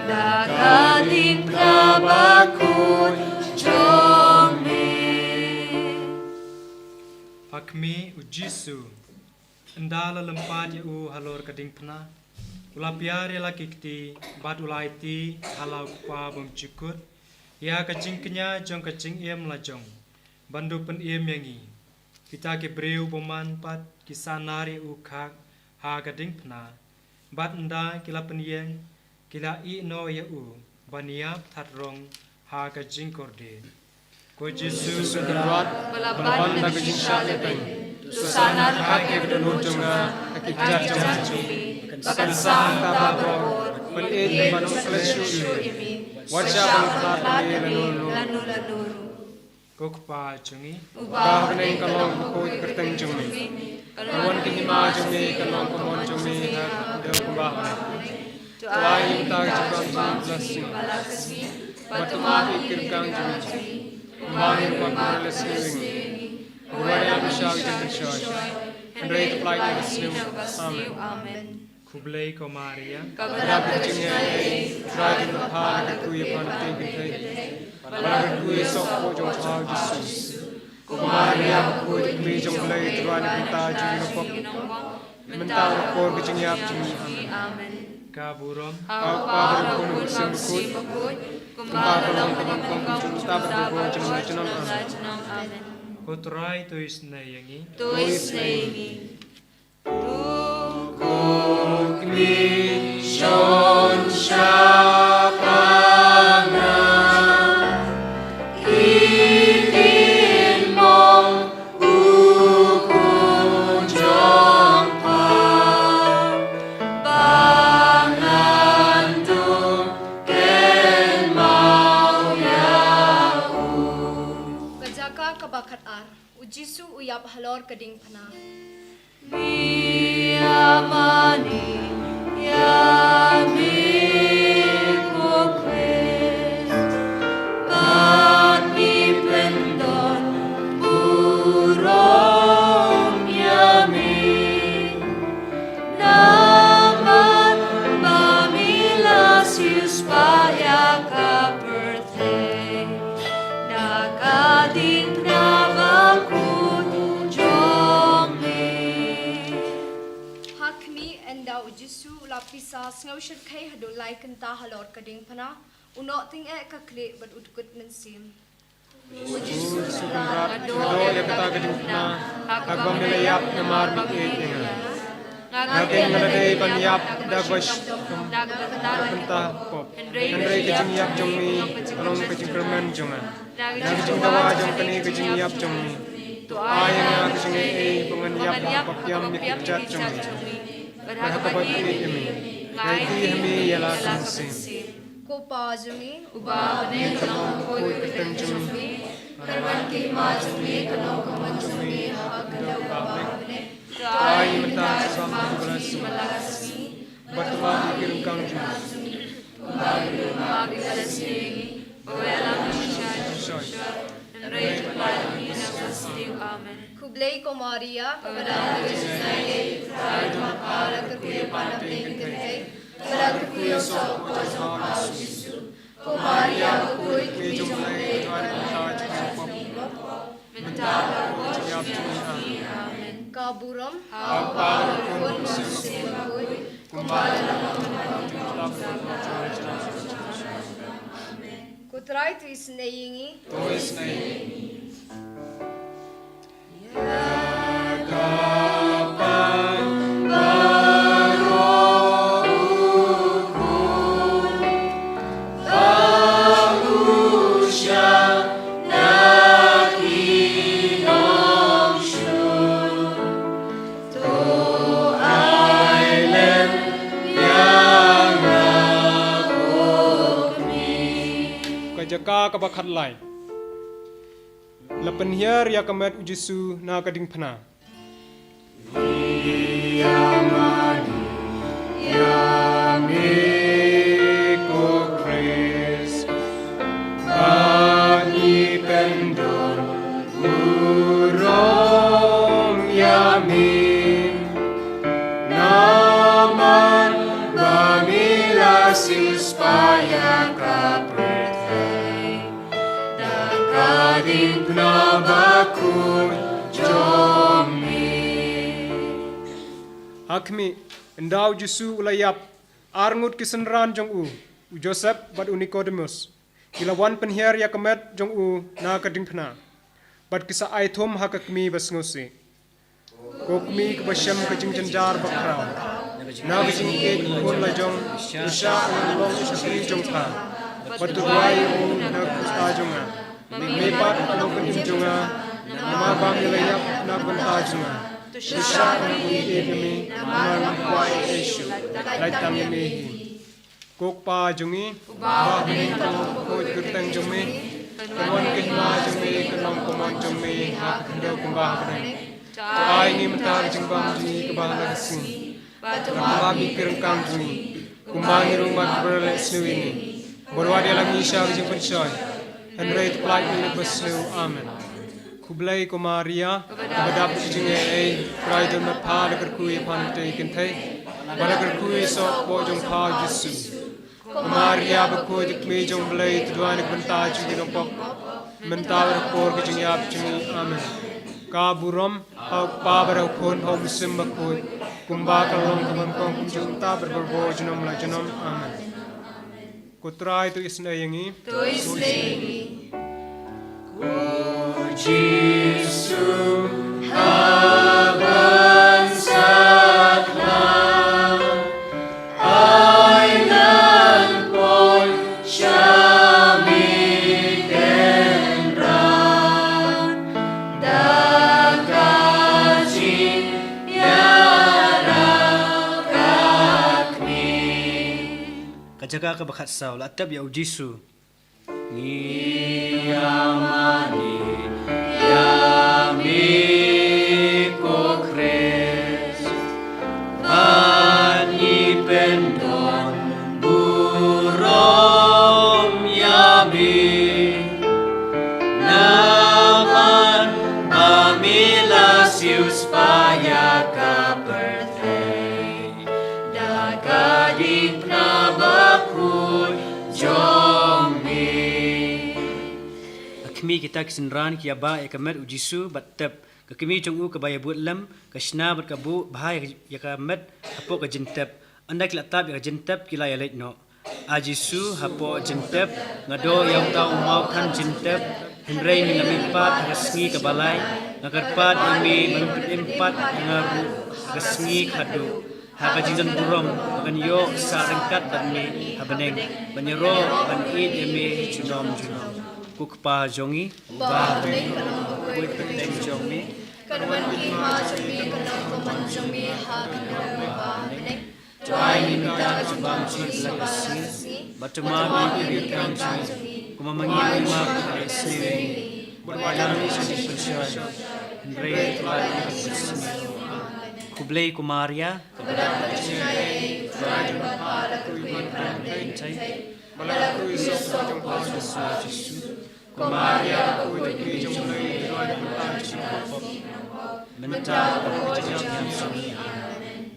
da ka diengphna bakhuid jong me. Ha khmih, u Jisu, ynda la lympat ïa u halor ka diengphna, u la piar ïa la ki kti, bad u la aiti ha la u Kpa bymjukut ïa ka jingkñia jong ka jingim la jong, ban duh pynim ïa ngi. Kita ki briew bymman pat ki sahnar ïa u khak ha ka diengphna, bad ynda ki la pynïeng, ki la ïeh noh ïa u ban ïap that rong ha ka jingkordit. Ko Jisu, Jisu Kynrad, ba la ban da ka jingshah lehbeiñ, to sahnar khak ïa ka dohnud jong nga ha ki kjat jong me, ba kan sah hangta baroh, ban ïeit bad ban klet shuh ïa me. Wat shah ban khlad ïa me lano lano ruh. Ko Kpa jong ngi, uba ha bneng, kan long bakhuid ka kyrteng jong me. Kan wan ka hima jong me, kan long ka mon jong me ha ka khyndew kumba ha bneng. To ai ïa ngi mynta ka jingbam jong ngi kaba la ka sngi. Bad to map ïa ki ryngkang jong ngi, kumba ngi ruh ngi la sniew ïa ngi. Wat ïalam ïa ngi sha ka jingpynshoi, hynrei to pynlait ïa ngi na kaba sniew. Amen. Khublei ko Maria, kaba dap da ka jingaiei, U Trai u don bad pha, la kyrkhu ïa pha na ka diengphna, bad la kyrkhu ïa u soh ka por jong pha u Jisu. Ko Maria bakhuid, ka Mei jong U Blei, to duwai ïa ngi kita ki nongpop, mynta bad ha ka por ka jingïap jong ngi. Amen. Ka burom ha U Kpa bad ha U Khun bad ha U Mynsiem Bakhuid, kumba ka long kaba nyngkong, mynta bad ha ka por jong ngi junom. Amen. Ko Trai to isynei ïa ngi. To isynei ïa ngi. To khmih, shon shah ha nga, ki ktien mong u Khun jong pha, ba ngan duh kynmaw ïa u. Ka jaka kaba khatar. U Jisu u ïap halor ka diengphna. Ngi ïa mane ïa me ko Khrist, bad ngi pyndon burom ïa me. Namar ba me la siewspah ïa ka pyrthei da ka diengphna bakhuid jong me. Ha khmih, ynda u Jisu u la plie Sa sngew shyrkhei haduh lai kynta halor ka diengphna, u noh tyngeh ka khlieh bad u dkut mynsiem. U Jisu u Kynrad, nga doh ïa kata ka diengphna ha kaba me la ïap namar me ïeit ïa nga. Nga keiñ nga la dei ban ïap da kaba shong da ka bynta pop. Hynrei ka jingïap jong me ka long ka jingkyrmen jong nga. Na ka jingdawa jong kane ka jingïap jong me, to ai ïa nga ka jingaiei ba ngan ïap ha kaba pdiang ïa ki kjat jong me bad ha kaba ïeit ïa me. Nga aiti ha me ïa la ka mynsiem. Ko Pa jong ngi uba ha bneng, ka long ka kyrteng jong me. Ka wan ka hima jong me, ka long ka mon jong me ha ka khyndew ba ha bneng. To ai mynta ka sawdong ba la sniew, bad to map ïa ki ryngkang jong ngi, kumba ngi ruh ngi map ïa ki ba la sniew ïa ngi. Wat la ngi sha jingshoi, hynrei to pynlait ngi na ka sniew. Amen. Khublei ko Maria, kaba don ka jingaiei, U Trai u don bad pha, la kyrkhu ïa pha na pdeng ki kynthei, bad la kyrkhu ïa u soh ka kpoh jong pha U Jisu. Ko Maria bakhuid, kmie jong U Blei, to duwai ïa ngi ki pop, mynta bad ha ka por jong ka jingïap jong ngi. Amen. Ka burom ha U Kpa bad ha U Khun bad ha U Mynsiem Bakhuid, kumba la long mynta bad ha ka por jong ka jingïap jong ngi. Amen. Ko Trai to isynei ïa ngi. To isynei ïa ngi. Ka jaka kaba khatlai. La pynhiar ïa ka met U Jisu na ka diengphna. Ïa mane ïa me ko Khrist, ba ngi pyndon burom ïa me. Namar ba me la siewspah ïa ka pyrthei da ka diengphna bakhuid jong me. Ha khmih, ynda U Jisu u la ïap, ar ngut ki synran jong u, u Joseph bad u Nicodemus, ki la wan pynhiar ïa ka met jong u na ka diengphna, bad ki sa ai thum ha ka kmie ba sngewsih. Ko kmie kaba shem ka jingjynjar bakhraw, na ka jingïeit u khun la jong, to shah ngan long u shakri jong pha, bad to duwai ïa u na ka bynta jong nga. Me pat ka longkmie jong nga, namar ba me la ïap na ka bynta jong nga. To shah ngan ïeit ïa me, namar ngam kwah ei ei shuh, lait tang ïa me hi. Ko Kpa jong ngi uba ha bneng, kan long bakhuid ka kyrteng jong me. Kan wan ka hima jong me, kan long ka mon jong me ha ka khyndew kumba ha bneng. To ai ngi mynta ka jingbam jong ngi kaba ha la ka sngi. Bad to map ïa ki ryngkang jong ngi, kumba ngi ruh ngi map ïa kiba la leh sniew ïa ngi. Bad wat ïalam ngi sha ka jingpynshoi, hynrei to pynlait ngi na kaba sniew. Amen. Khublei ko Maria, kaba dap da ka jingaiei, U Trai u don bad pha, la kyrkhu ïa pha na ka bynta ki kynthei, bad la kyrkhu ïa u soh ka kpoh jong pha U Jisu. Ko Maria bakhuid, kmie jong U Blei, to duwai na ka bynta jong ngi ki nongpop, mynta bad ha ka por ka jingïap jong ngi. Amen. Ka burom ha U Kpa bad ha U Khun bad ha U Mynsiem Bakhuid, kumba ka la long, ka ban long kumjuh mynta bad barabor junom la junom. Amen. Ko Trai to isynei ïa ngi. To isynei ïa ngi. Ko Jisu, ha ban sathlang, ai ngan poi sha me kynrad, da ka jingïarap ka khmih. Ka jaka kaba khatsaw, la tep ïa U Jisu. Ngi ïa mane ïa me ko Khrist, bad ngi pyndon burom ïa me. Namar ba me la siewspah ïa ka pyrthei da ka diengphna bakhuid jong me. Ka kmie, kita ki synran ki ïa bah ïa ka met U Jisu bad tep. Ka kmie jong u kaba ïa bud lem, ka shna bad ka buh bha ïa ka, ïa ka met hapoh ka jingtep. Ynda ki la tap ïa ka jingtep ki la ïaleit noh. A Jisu, hapoh jingtep nga doh ïa uta u mawkhang jingtep, hynrei ngi la mihpat ha ka sngi kaba lai. Nga kyrpad ïa me ban pynim pat ïa nga ruh ha ka sngi khadduh, ha ka jingdon burom ba ngan ïoh sah ryngkat bad me ha bneng, ban ïaroh ban ïeit ïa me junom junom. Ko Kpa jong ngi uba ha bneng, ka long bakhuid ka kyrteng jong me. Kan wan ka hima jong me, kan long kumba ong jong me ha ka hima jong me ha bneng. To ai ngi mynta ka jingbam jingim ha ka sngi, bad to map ïa ki kyrdan jong ngi, kumba ma ngi ngi map ïa ki kyrdan jong ngi, bad wat ïa ngi sha ka jingpynshoi, hynrei to lait ngi na ka jingsniew. Khublei ko Maria. Kaba dap ka jingaiei, U Trai u don bad pha, la kyrkhu ïa ki kynthei, bad la kyrkhu ïa u son u kyrteng jong me Jisu. Ko Maria, bakhuid ka kti jong U Blei, to duwai ïa ngi ki kynthei, mynta bad ha ka jingyap jong ngi.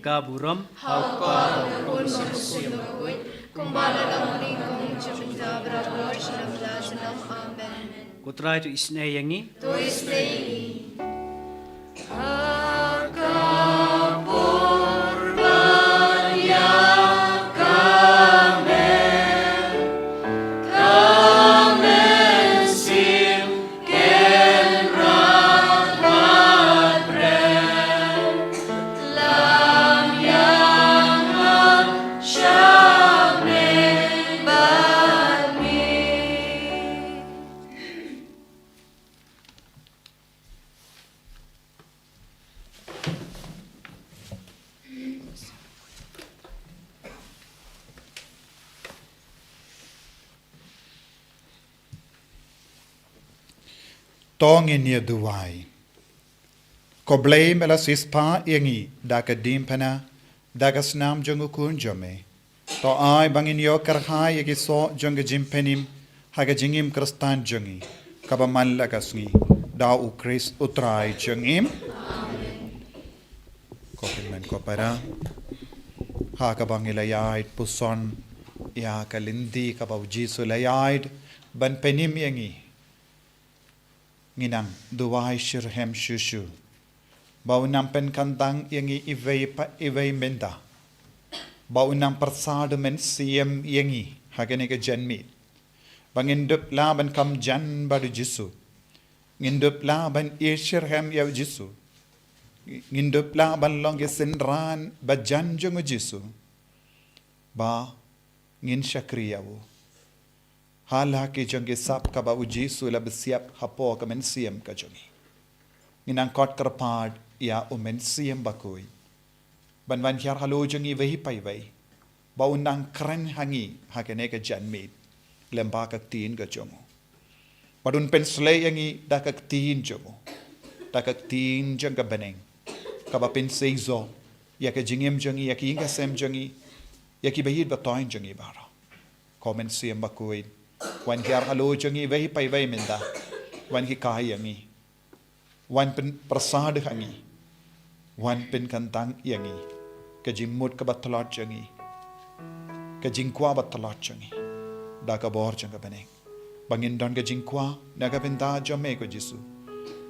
Ka burom ha U Kpa, ha U Khun bad ha U Mynsiem Bakhuid, kumba la long ha kaba nyngkong, mynta bad barabor, junom la junom. Amen. Ko Trai to isynei ïa ngi. To isynei ïa ngi. To ngin ïa duwai. Ko Blei, me la siewspah ïa ngi da ka diengphna, da ka snam jong U Khun jong me. To ai ba ngin ïoh kyrhai ïa ki soh jong ka jingpynim ha ka jingim Khristan jong ngi, kaba man la ka sngi, da U Khrist U Trai jong ngi. Ko hynmen ko para, ha kaba ngi la ïaid puson ïa ka lynti kaba U Jisu u la ïaid ban pynim ïa ngi, ngin nang duwai shitrhem shuh shuh ba un nang pynkyntang ïa ngi iwei pa iwei mynta, ba un nang pyrsad U Mynsiem ïa ngi ha kane ka janmiet, ba ngin dup lah ban kham jan bad U Jisu, ngin dup lah ban ïeit shitrhem ïa U Jisu, ngin dup lah ban long ki synran ba jan jong U Jisu, ba ngin shakri ïa U ha la ki jong ki sap kaba U Jisu u la bsiap hapoh ka mynsiem ka jong ngi. Ngin nang khot kyrpad ïa U Mynsiem Bakhuid ban wan hiar halor jong ngi iwei pa iwei, ba un nang kren ha ngi ha kane ka janmiet lyngba ka ktien ka jong U. Bad un pynshlei ïa ngi da ka ktien jong U, da ka ktien jong ka bneng, kaba pynseisoh ïa ka jingim jong ngi, ïa ka ïing ka sem jong ngi, ïa ki ba ïeit ba thoiñ jong ngi baroh. Ko Mynsiem Bakhuid, wan hiar halor jong ngi iwei pa iwei mynta, wan hikai ïa ngi, wan pyn-, pyrsad ha ngi, wan pynkyntang ïa ngi, ka jingmut kaba tlot jong ngi, ka jingkwah ba tlot jong ngi, da ka bor jong ka bneng, ba ngin don ka jingkwah na ka bynta jong Me ko Jisu,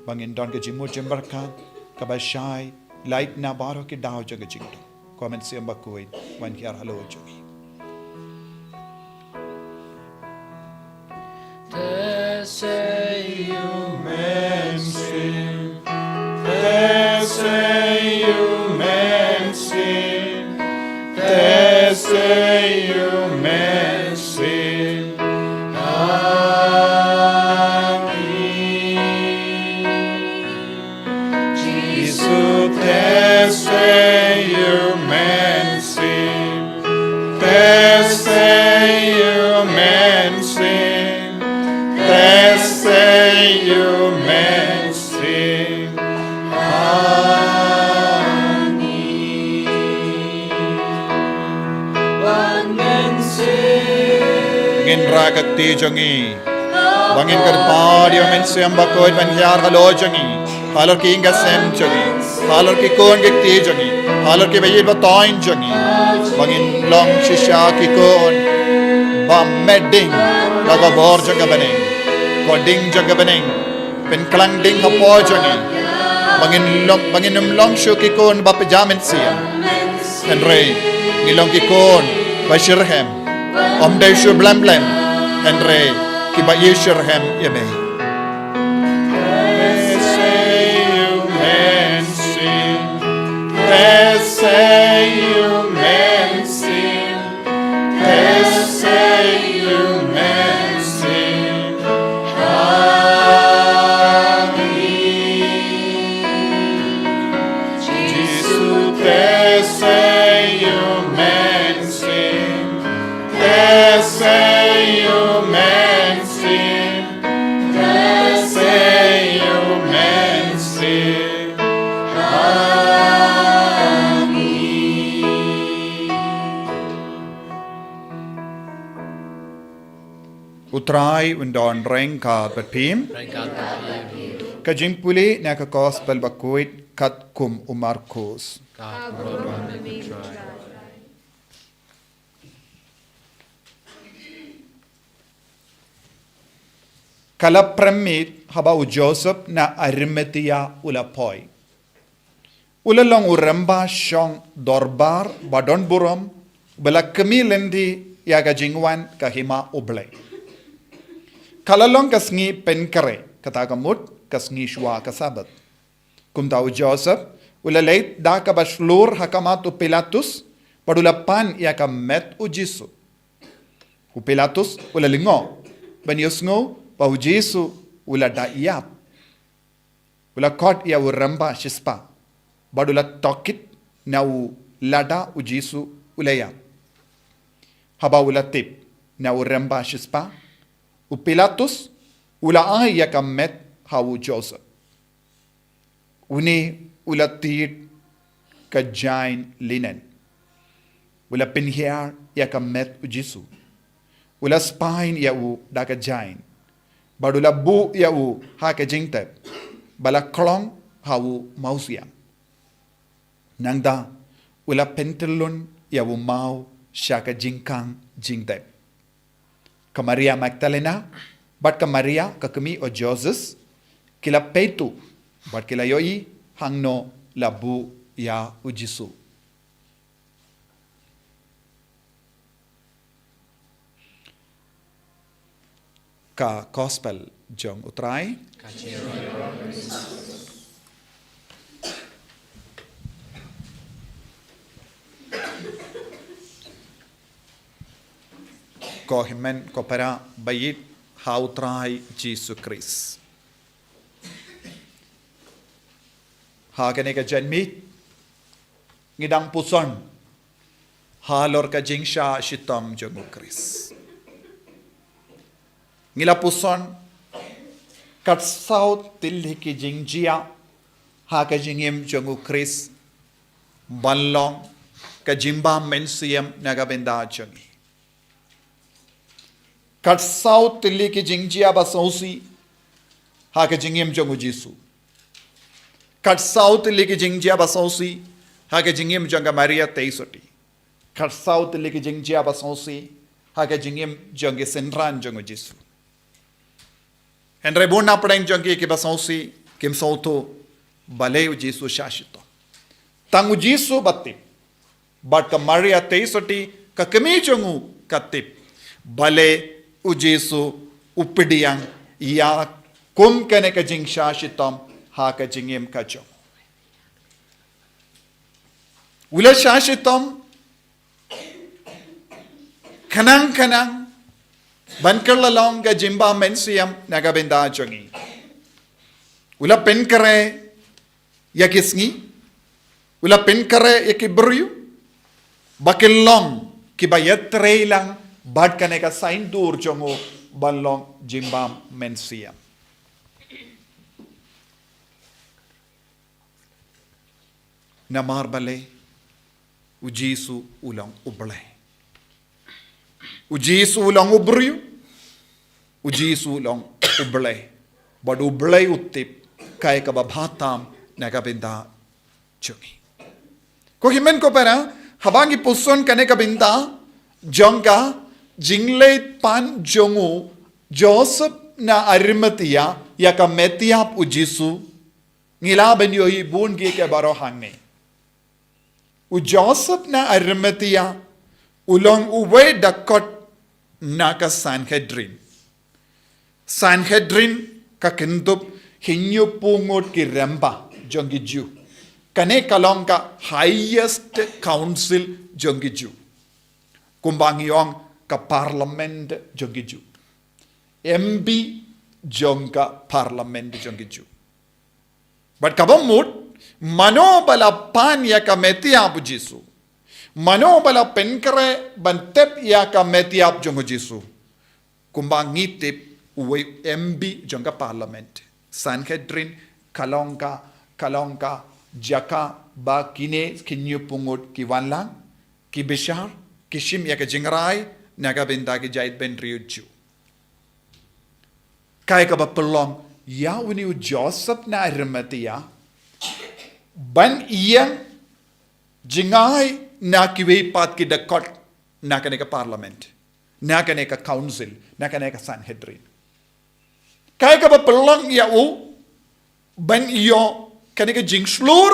ba ngin don ka jingmut jingpyrkhat kaba shai lait na baroh ki daw jong ka jingdum. Ko Mynsiem Bakhuid, wan hiar halor jong ngi. Te sei U Mynsiem, te sei U Mynsiem, te sei U Mynsiem ha ngi. Jisu, te sei U Mynsiem, te sei U Mynsiem, te sei U Mynsiem ha ngi. Ngin rah ka kti jong ngi. Ba ngin kyrpad ïa U Mynsiem Bakhuid ban hiar halor jong ngi, halor ki ïing ki sem jong ngi, halor ki khun ki kti jong ngi, halor ki ba ïeit ba thoiñ jong ngi. Ba ngin long shisha ki khun ba met ding da ka bor jong ka bneng, ka ding jong ka bneng pynkhlaiñ ding hapoh jong ngi. Ba ngin long, ba ngin ym long shuh ki khun ba pynjah mynsiem, hynrei Ngi long ki khun ba shitrhem, ym dei shu blem blem, hynrei kiba ïashitrhem ïa me. Te sa ïa u mynsiem, te sa ïa u mynsiem, te sa ïa u mynsiem. Amen. Jisu, te sa ïa u mynsiem, te sa ïa u mynsiem, te sa ïa u mynsiem. Amen. U Trai un don ryngkat bad phi. Ryngkat bad phi. Ka jingpule na ka Gospel bakhuid katkum u Markos. Ka burom ïa me, Trai. Ka la pyrshah haba u Joseph na Arimathea u la poi. U la long u rymba shong dorbar ba don burom, ba la kmie lynti ïa ka jingwan ka hima U Blei. Ka la long ka sngi pynkhreh, kata ka mut ka sngi shuwa ka Sabbath. Kumta u Joseph u la leit da kaba shlur ha khmat u Pilatus, bad u la pan ïa ka met u Jisu. U Pilatus u la lyngngoh ban ïohsngew ba u Jisu u la da ïap. U la khot ïa u rymba shispah, bad u la tohkit na u lada u Jisu u la ïap. Haba u la tip na u rymba shispah, u Pilatus u la ai ïa ka met ha u Joseph. Une u la tied ka jaiñ linen. U la pynhiar ïa ka met u Jisu. U la spaiñ ïa u da ka jaiñ. Bad u la buh ïa u ha ka jingtep, ba la khlong ha u mawsiang. Nangta u la pyntyllun ïa u maw sha ka jingkhang jingtep. Ka Maria Magdalena bad ka Maria ka kmie u Joses, ki la peit u, bad ki la ïohi hangno la buh ïa u Jisu. Ka Gospel jong u Trai. Ko hynmen ko para ba ïeit ha u Trai Jisu Khrist. Ha kane ka janmiet ngi dang puson halor ka jingshah shitom jong u Khrist. Ngi la puson kat saw tylli ki jingjia ha ka jingim jong u Khrist ban long ka jingbam mynsiem na ka bynta jong ngi. Kat saw tylli ki jingjia ba sngewsih ha ka jingim jong u Jisu. Kat saw tylli ki jingjia ba sngewsih ha ka jingim jong ka Maria Theisotti. Kat saw tylli ki jingjia ba sngewsih ha ka jingim jong ki synran jong u Jisu. Hynrei bun na pdeng jong ki kiba sngewsih kim sngewthuh balei u Jisu shah shitom. Tang u Jisu ba tip. Bad ka Maria Theisotti ka kmie jong u ka tip balei u Jisu u pdiang ïa kum kane ka jingshah shitom ha ka jingim ka jong u. U la shah shitom khnang khnang ban kylla long ka jingbam mynsiem na ka bynta jong ngi. U la pynkhreh ïa ki sngi, u la pynkhreh ïa ki briew ba kin long kiba ïatrei lang bad kane ka saiñdur jong u ban long jingbam mynsiem. Namar balei? U Jisu u long u Blei. U Jisu u long u briew. U Jisu u long u Blei. Bad u Blei u tip kaei kaba bha tam na ka bynta jong ngi. Ko hynmen ko para, haba ngi puson kane ka bynta jong ka jingleit pan jong u Joseph na Arimathea ïa ka met ïap u Jisu, ngi lah ban ïohi bun kiei kiei baroh hangne. U Joseph na Arimathea u long uwei da kot na ka Sanhedrin. Sanhedrin ka kyndup hynñiewphew ngut ki rymba jong ki Jiw. Kane ka long ka highest council jong ki Jiw. Kumba ngi ong ka parliament jong ki Jiw. M B jong ka parliament jong ki Jiw. Bad kaba mut, mano ba la pan ïa ka met ïap u Jisu? Mano ba la pynkhreh ban tep ïa ka met ïap jong u Jisu? Kumba ngi tip, uwei M B jong ka parliament. Sanhedrin ka long ka, ka long ka jaka ba kine ki hynñiewphew ngut ki wan lang, ki bishar, ki shim ïa ka jingrai na ka bynta ki jaitbynriew Jiw. Kaei kaba pynlong ïa une u Joseph na Arimathea ban ïeng jngai na kiwei pat ki dakot na kane ka parliament, na kane ka council, na kane ka Sanhedrin? Kaei kaba pynlong ïa u ban ïoh kane ka jingshlur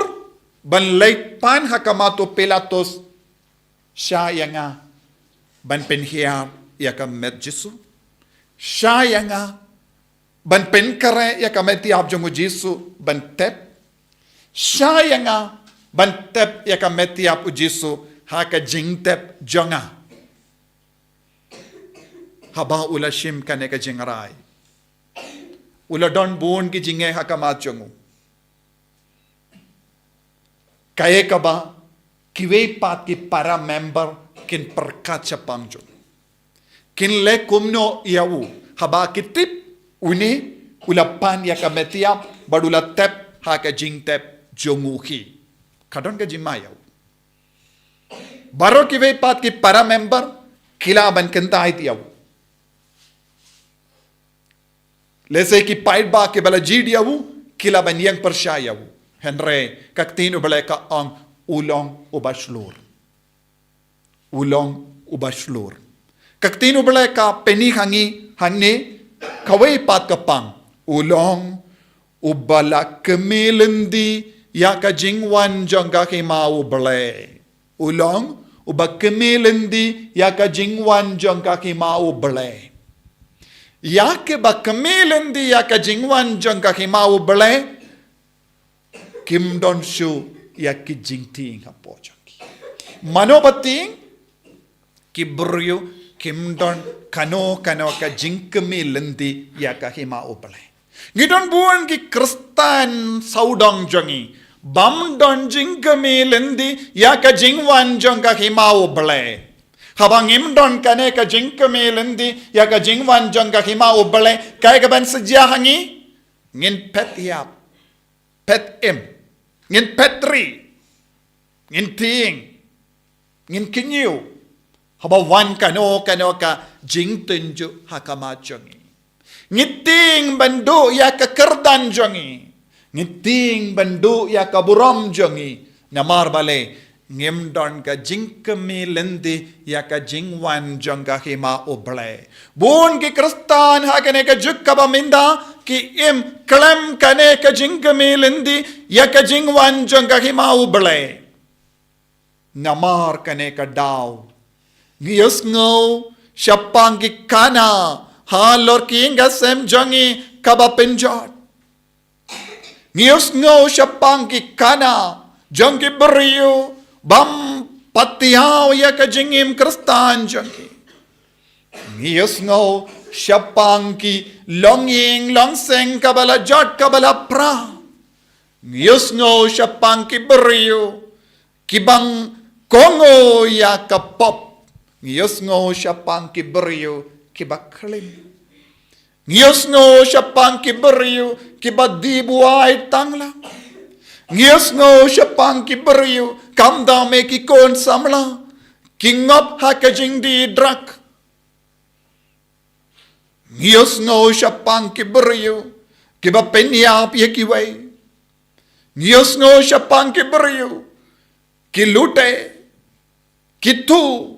ban leit pan ha khmat u Pilatus, shah ïa nga ban pynhiar ïa ka met Jisu? Shah ïa nga ban pynkhreh ïa ka met ïap jong u Jisu ban tep? Shah ïa nga ban tep ïa ka met ïap u Jisu ha ka jingtep jong nga? Haba u la shim kane ka jingrai, u la don bun ki jingeh ha khmat jong u. Kaei kaba kiwei pat ki para member kin pyrkhat shaphang jong u? Kin leh kumno ïa u haba ki tip une u la pan ïa ka met ïap bad u la tep ha ka jingtep jong u hi? Ka don ka jingma ïa u. Baroh kiwei pat ki para member ki lah ban kyntait ïa u. Lehse ki paidbah kiba la jied ïa u ki lah ban ïeng pyrshah ïa u. Hynrei ka ktien U Blei ka ong u long uba shlur. U long uba shlur. Ka ktien U Blei ka pyni ha ngi hangne, kawei pat ka pang, u long uba la kmie lynti ïa ka jingwan jong ka hima U Blei. U long uba kmie lynti ïa ka jingwan jong ka hima U Blei. Ïa kiba kmie lynti ïa ka jingwan jong ka hima U Blei, kim don shuh ïa ki jingtieng hapoh jong ki. Mano ba tieng? Ki briew kim don kano kano ka jingkmie lynti ïa ka hima U Blei. Ngi don bun ki Khristan sawdong jong ngi bym don jingkmie lynti ïa ka jingwan jong ka hima U Blei. Haba ngim don kane ka jingkmie lynti ïa ka jingwan jong ka hima U Blei, kaei kaban sa jia ha ngi? Ngin phet ïap, phet im, ngin phet ri, ngin tieng, ngin kynñiew haba wan kano kano ka jingtynjuh ha khmat jong ngi. Ngi tieng ban duh ïa ka kyrdan jong ngi. Ngi tieng ban duh ïa ka burom jong ngi. Namar balei? Ngim don ka jingkmie lynti ïa ka jingwan jong ka hima U Blei. Bun ki Khristan ha kane ka juk kaba mynta ki im khlem kane ka jingkmie lynti ïa ka jingwan jong ka hima U Blei. Namar kane ka daw ngi ïohsngew shaphang ki khana halor ki ïing ki sem jong ngi kaba pynjot. Ngi ïohsngew shaphang ki khana jong ki briew bym pat ïoh ïa ka jingim Khristan jong ki. Ngi ïohsngew shaphang ki longïing longseng kaba la jot kaba la pra. Ngi ïohsngew shaphang ki briew kiba kohnguh ïa ka pop. Ngi ïohsngew shaphang ki briew kiba klim. Ngi ïohsngew shaphang ki briew kiba die buaid tang lang. Ngi ïohsngew shaphang ki briew khamtam eh ki khun samla ki ngop ha ka jingdie drug. Ngi ïohsngew shaphang ki briew kiba pynïap ïa kiwei. Ngi ïohsngew shaphang ki briew ki lute, ki thuh,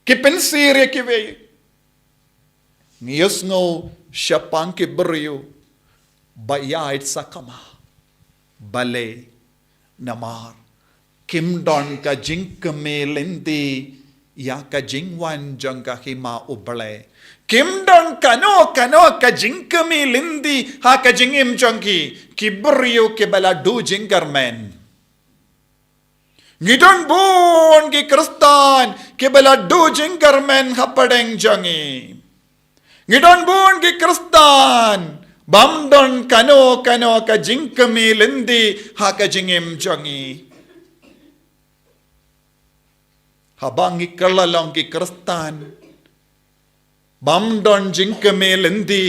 ki pynsir ïa kiwei. Ngi ïohsngew shaphang ki briew ba ïaid sakma. Balei? Namar Kim don ka jingkmie lynti ïa ka jingwan jong ka hima U Blei. Kim don kano kano ka jingkmie lynti ha ka jingim jong ki, ki briew kiba la duh jingkyrmen. Ngi don bun ki Khristan kiba la duh jingkyrmen hapdeng jong ngi. Ngi don bun ki Khristan bym don kano kano ka jingkmie lynti ha ka jingim jong ngi. Haba ngi kylla long ki Khristan bym don jingkmie lynti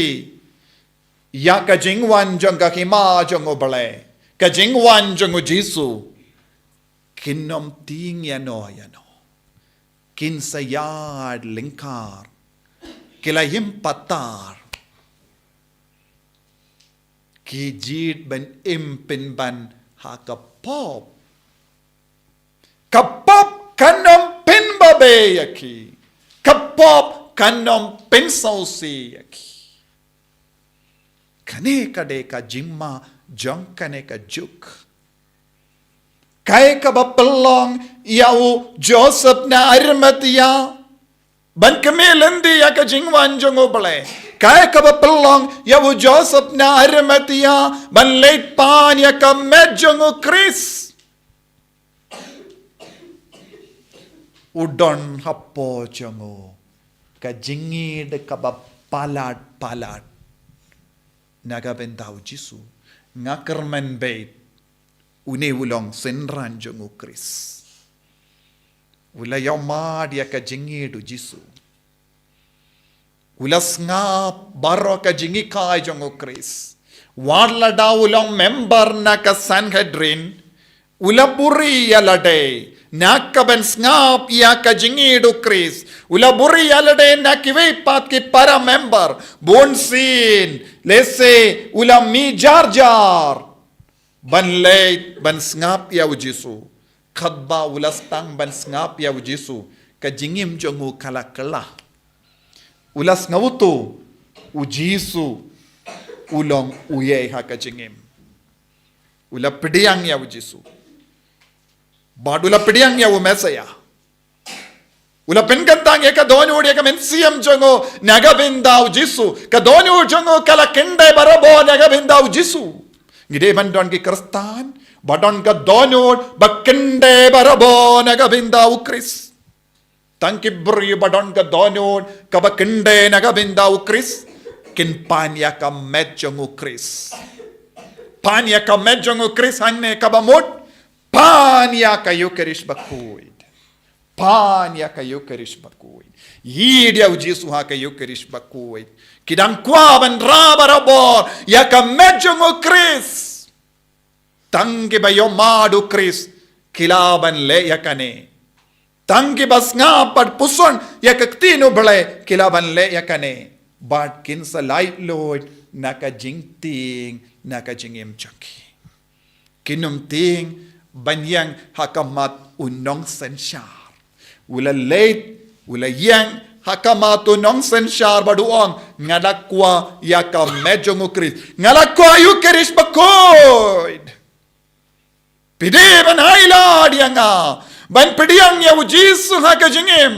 ïa ka jingwan jong ka hima jong U Blei, ka jingwan jong U Jisu, kin ym tieng ïano ïano. Kin sa ïaid lyngkar, ki la im patar. Ki jied ban im pynban ha ka pop. Ka pop kan ym pynbabe ïa ki. Ka pop kan ym pynsngewsih ïa ki. Kane ka dei ka jingma jong kane ka juk. Kaei kaba pynlong ïa u Joseph na Arimathea ban kmie lynti ïa ka jingwan jong U Blei? Kaei kaba pynlong ïa u Joseph na Arimathea ban leit pan ïa ka met jong U Khrist? U don hapoh jong u ka jingïeit kaba palat palat na ka bynta U Jisu. Nga kyrmen beit, une u long synran jong U Khrist. U la ïohmad ïa ka jingïeit U Jisu. U la sngap baroh ka jinghikai jong U Khrist. Wat lada u long member na ka Sanhedrin, u la buhrieh ïa lade na ka ban sngap ïa ka jingïeit U Khrist. U la buhrieh ïa lade na kiwei pat ki para member. Bunsien, lehse u la mih jar jar ban leit ban sngap ïa U Jisu. Katba u la sdang ban sngap ïa U Jisu, ka jingim jong u ka la kylla. U la sngewthuh U Jisu u long uei ha ka jingim. U la pdiang ïa U Jisu. Bad u la pdiang ïa u Messaïah. U la pynkyntang ïa ka dohnud ïa ka mynsiem jong u na ka bynta U Jisu. Ka dohnud jong u ka la kyndei barabor na ka bynta U Jisu. Ngi dei ban don ki Khristan ba don ka dohnud ba kyndei barabor na ka bynta U Khrist. Tang ki briew ba don ka dohnud kaba kyndei na ka bynta U Khrist kin pan ïa ka met jong U Khrist. Pan ïa ka met jong U Khrist hangne kaba mut pan ïa ka Ïukharist bakhuid. Pan ïa ka Ïukharist bakhuid. Ïeit ïa U Jisu ha ka Ïukharist bakhuid. Ki dang kwah ban rah barabor ïa ka met jong U Khrist. Tang kiba ïohmad U Khrist ki lah ban leh ïa kane. Tang kiba sngap bad puson ïa ka ktien U Blei ki lah ban leh ïa kane. Bad kin sa laitluid na ka jingtieng na ka jingim jong ki. Kin ym tieng ban ïeng ha khmat u nongsynshar. U la leit, u la ïeng ha khmat u nongsynshar bad u ong, nga la kwah ïa ka met jong U Khrist. Nga la kwah ïa U Khrist bakhuid. Phi dei ban ailad ïa nga ban pdiang ïa U Jisu ha ka jingim.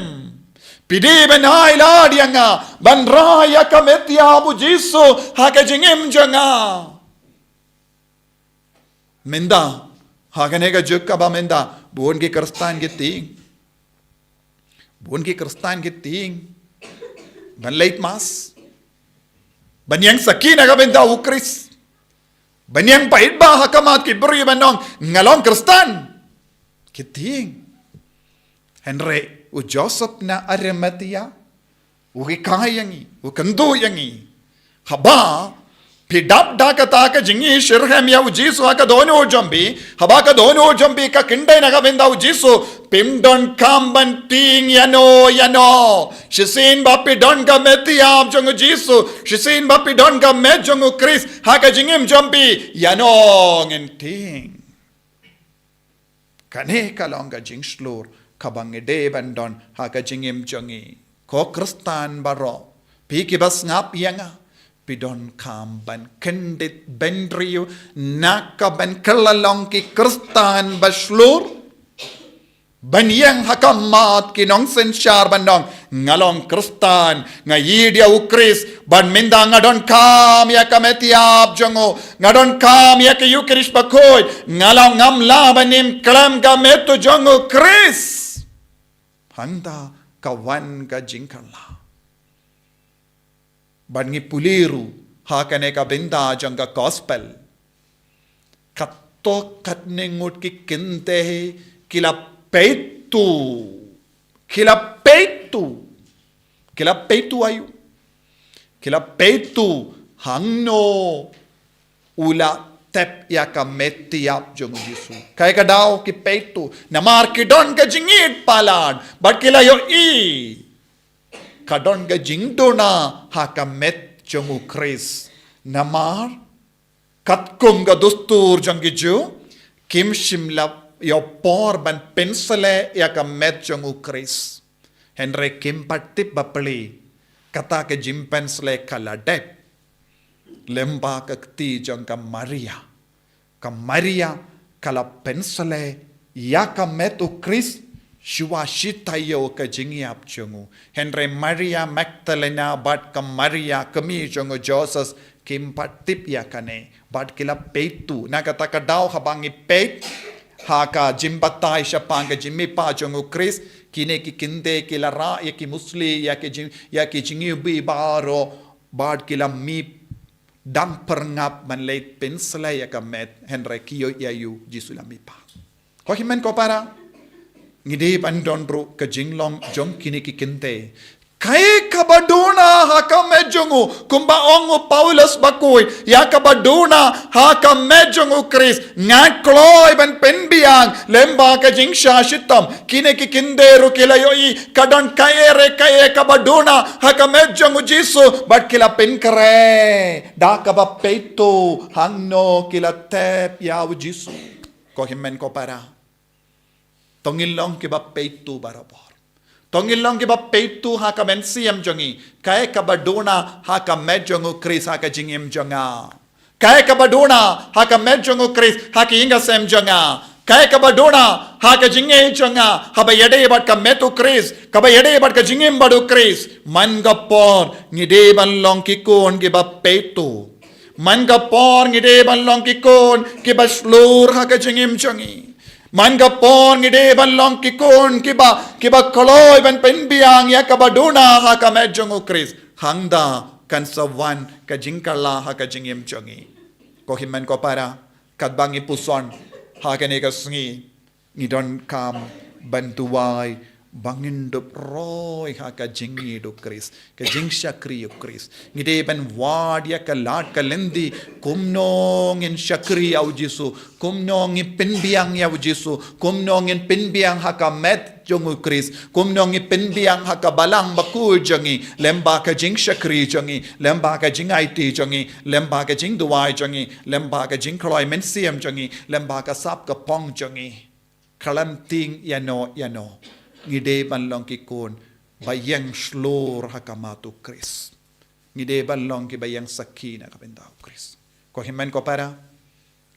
Phi dei ban ailad ïa nga ban rah ïa ka met ïa U Jisu ha ka jingim jong nga. Mynta ha kane ka juk kaba mynta bun ki Khristan ki tieng. Bun ki Khristan ki tieng ban leit mass, ban ïeng sakhi na ka bynta U Khrist, ban ïeng paidbah ha khmat ki briew ban ong nga long Khristan. Ki tieng. Hynrei u Joseph na Arimathea u hikai ïa ngi, u kyntu ïa ngi. Haba phi dap da kata ka jingïasyrhem ïa U Jisu ha ka dohnud jong phi, haba ka dohnud jong phi ka kyndei na ka bynta U Jisu, phim donkam ban tieng ïano ïano. Shisien ba phi don ka met ïap jong U Jisu, shisien ba phi don ka met jong U Khrist ha ka jingim jong phi, ïano ngin tieng. Kane ka long ka jingshlur kaba ngi dei ban don ha ka jingim jong ngi. Ko Khristan baroh, phi kiba sngap ïa nga, phi donkam ban kyndit bynriew na ka ban kylla long ki Khristan ba shlur. Ban ïeng ha ka mat ki nongsynshar ban ong, nga long Khristan, nga ïeit ïa u Khrist, bad mynta nga donkam ïa ka met ïap jong u, nga donkam ïa ka Eukharist bakhuid, nga long, ngam lah ban im khlem ka met jong u Khrist. Hangta ka wan ka jingkylla. Bad ngi pule ruh ha kane ka bynta jong ka gospel. Katto katne ngut ki kynthei ki la peit to. Ki la peit to. Ki la peit to aïu. Ki la peit to hangno u la tep ïa ka met ïap jong u Jisu. Kaei ka daw ki peit to. Namar ki don ka jingïeit palat. Bad ki la ïohi. Ka don ka jingduna ha ka met jong u Khrist. Namar, katkum ka dustur jong ki Jiw, kim shym la ïoh por ban pynsleh ïa ka met jong u Khrist. Hynrei kim pat tip bapli, kata ka jingpynsleh ka la dep. Lyngba ka kti jong ka Maria. Ka Maria ka la pynsleh ïa ka met u Khrist shuwa shi taïew ka jingïap jong u. Hynrei Maria Magdalena bad ka Maria kmie jong u Joses kim pat tip ïa kane. Bad ki la peit to. Na kata ka daw haba ngi peit ha ka jingbatai shaphang ka jingmihpat jong u Khrist. Kine ki kynthei ki la rah ïa ki musli, ïa ki jing, ïa ki jingïohi baroh. Bad ki la mih dang pyrngap ban leit pynsleh ïa ka met, hynrei ki ïohi ïa u Jisu la mihpat. Ko hynmen ko para, ngi dei ban don ruh ka jinglong jong kine ki kynthei. Kaei kaba duna ha ka met jong u, kumba ong u Paulus bakhuid, ïa kaba duna ha ka met jong u Khrist, nga kloi ban pynbiang, lyngba ka jingshah shitom, kine ki kynthei ruh ki la ïohi, ka don kaei re kaei kaba duna ha ka met jong u Jisu, bad ki la pynkhreh da kaba peit to hangno ki la tep ïa u Jisu. Ko hynmen ko para. To ngin long kiba peit to barabor. To ngin long kiba peit to ha ka mynsiem jong ngi. Kaei kaba duna ha ka met jong u Khrist ha ka jingim jong nga. Kaei kaba duna ha ka met jong u Khrist ha ka ïing ka sem jong nga. Kaei kaba duna ha ka jingngeit jong nga. Haba ïadei bad ka met u Khrist. Kaba ïadei bad ka jingim bad u Khrist. Man ka por ngi dei ban long ki khun kiba peit to. Man ka por ngi dei ban long ki khun kiba shlur ha ka jingim jong ngi. Man ka por ngi dei ban long ki khun kiba, kiba kloi ban pynbiang ïa kaba duna ha ka met jong u Khrist. Hangta kan sa wan ka jingkylla ha ka jingim jong ngi. Ko hynmen ko para, katba ngi puson ha kane ka sngi, ngi donkam ban duwai ba ngin dup roi ha ka jingïeit u Khrist, ka jingshakri u Khrist. Ngi dei ban wad ïa ka lad ka lynti, kumno ngin shakri ïa u Jisu, kumno ngin pynbiang ïa u Jisu, kumno ngin pynbiang ha ka met jong u Khrist, kumno ngin pynbiang ha ka balang bakhuid jong ngi, lyngba ka jingshakri jong ngi, lyngba ka jingaiti jong ngi, lyngba ka jingduwai jong ngi, lyngba ka jingkloi mynsiem jong ngi, lyngba ka sap ka phong jong ngi. Khlem tieng ïano ïano, ngi dei ban long ki khun ba ïeng shlur ha khmat u Khrist. Ngi dei ban long kiba ïeng sakhi na ka bynta u Khrist. Ko hynmen ko para,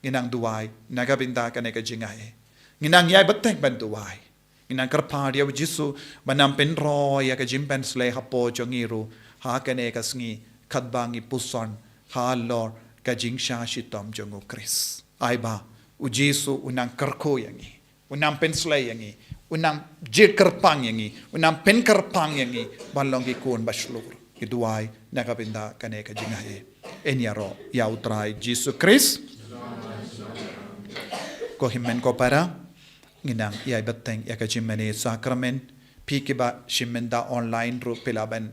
ngi nang duwai na ka bynta kane ka jingai. Ngi nang ïai bteng ban duwai. Ngi nang kyrpad ïa u Jisu ban nang pynroi ïa ka jingpynsleh hapoh jong ngi ruh ha kane ka sngi, katba ngi puson halor ka jingshah shitom jong u Khrist. Ai ba u Jisu u nang kyrkhu ïa ngi, u nang pynsleh ïa ngi, u nang jied kyrpang ïa ngi, u nang pynkyrpang ïa ngi ban long ki khun ba shlur. Ngi duwai na ka bynta kane ka jingai. Yn ïaroh ïa u Trai Jisu Khrist. Ko hynmen ko para, ngi nang ïai bteng ïa ka jingmane sakramen. Phi kiba shim mynta online ruh phi lah ban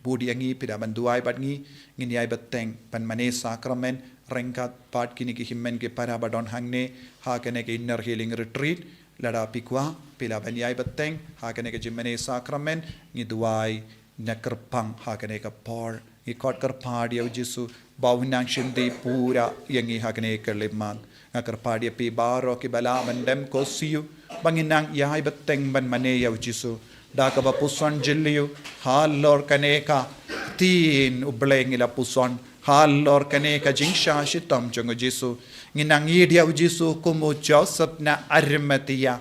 bud ïa ngi, phi lah ban duwai bad ngi. Ngin ïai bteng ban mane sakramen ryngkat bad kine ki hynmen ki para ba don hangne ha kane ka Inner Healing Retreat. Lada phi kwah phi lah ban ïai bteng ha kane ka jingmane sakramen. Ngi duwai na kyrpang ha kane ka por. Ngi khot kyrpad ïa u Jisu ba u nang shim dih pura ïa ngi ha kane ka lipmat. Nga kyrpad ïa phi baroh kiba lah ban dem ko siew ba ngin nang ïai bteng ban mane ïa u Jisu da kaba puson jylliew halor kane ka ktien u Blei ngi la puson, halor kane ka jingshah shitom jong u Jisu. Ngin nang ïeit ïa u Jisu kum u Joseph na Arimathea.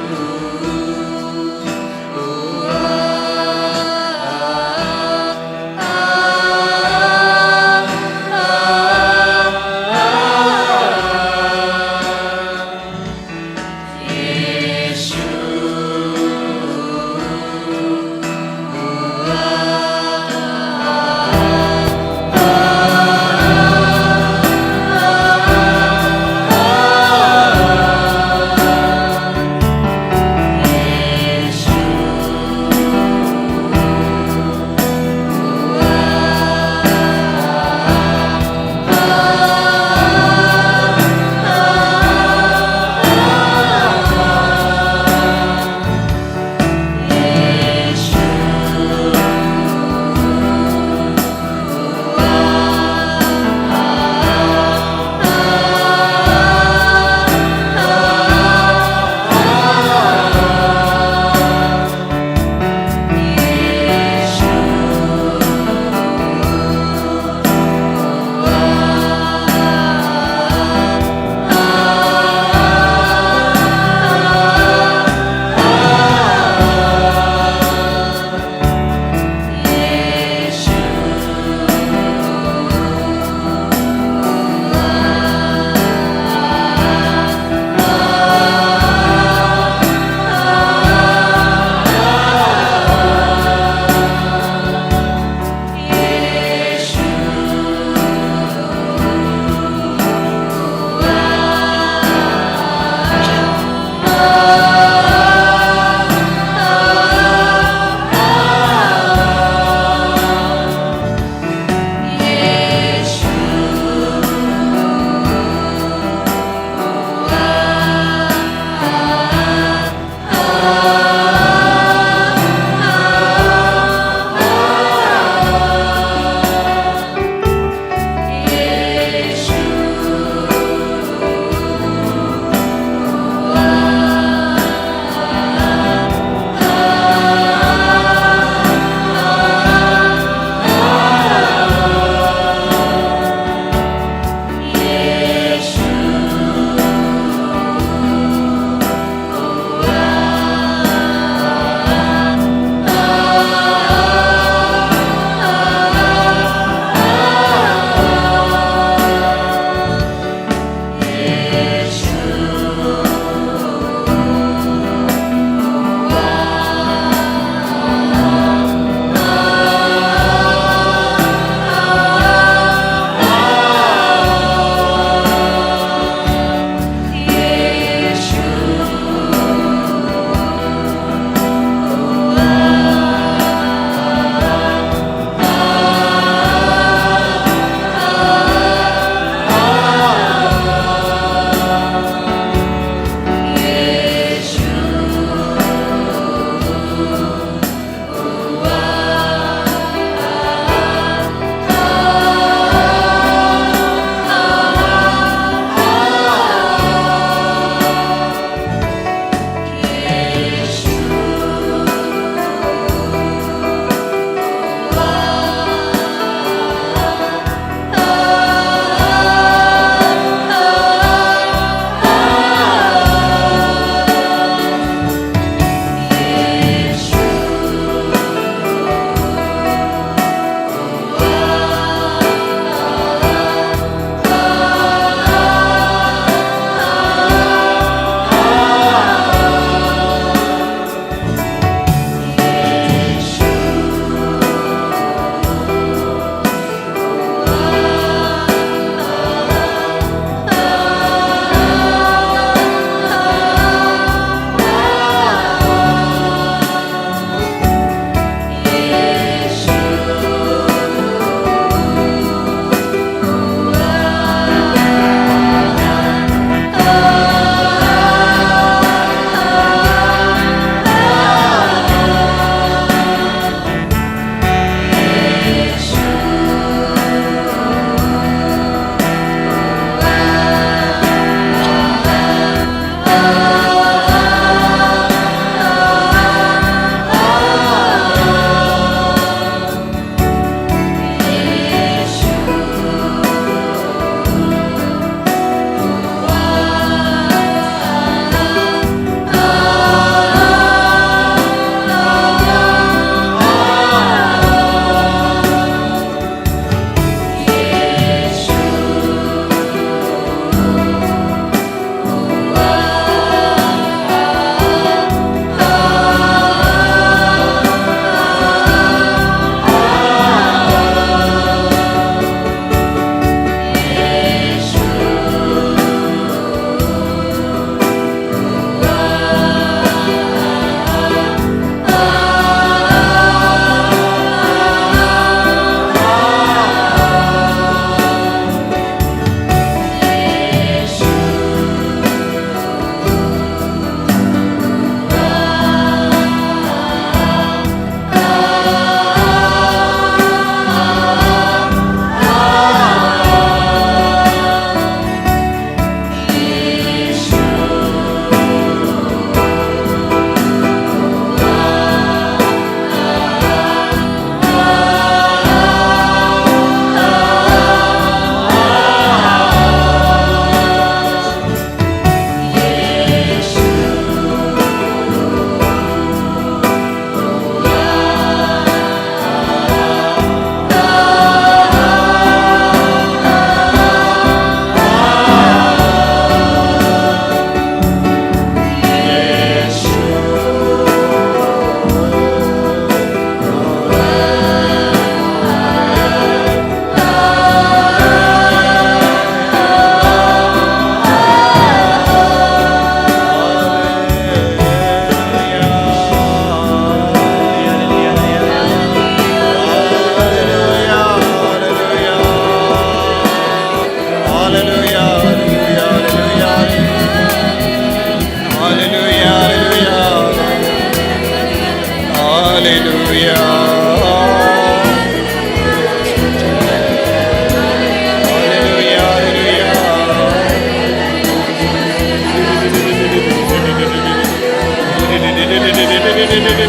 Hallelujah.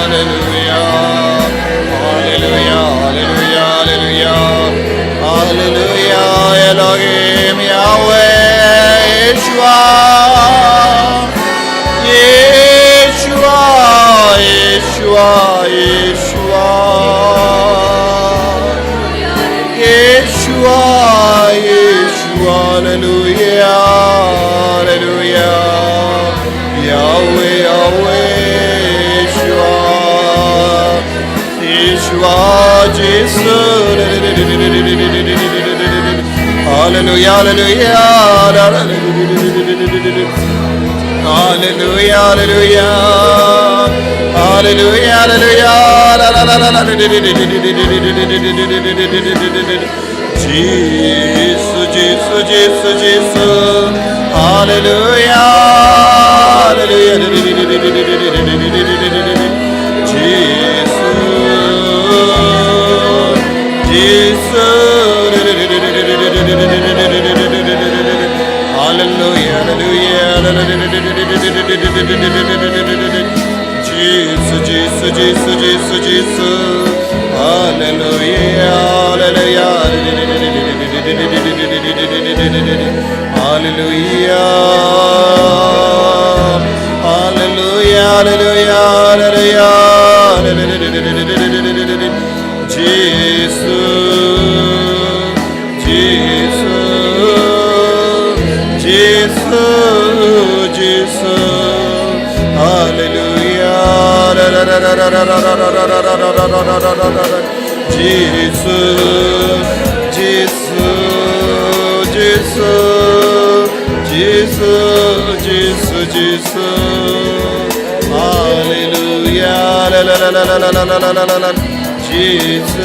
Hallelujah. Hallelujah. Hallelujah. Hallelujah. Hallelujah. Elohim Yahweh Yeshua. Yeshua. Yeshua. Yeshua. Yeshua, Yeshua, hallelujah, hallelujah. Yahweh, Yahweh, Yeshua, Yeshua, Jesus. Hallelujah, hallelujah. Hallelujah, hallelujah. Hallelujah, hallelujah. La, la, la, la, la. Jesus, Jesus, Jesus, Jesus. Hallelujah, hallelujah. Jesus, Jesus. Hallelujah, hallelujah. Jesus, Jesus, Jesus, Jesus, Jesus. Hallelujah, hallelujah. Hallelujah. Hallelujah, hallelujah, hallelujah. Jesus. Jesus, Jesus, Jesus, hallelujah. Jesus, Jesus, Jesus, Jesus, Jesus, Jesus, hallelujah. Jesus.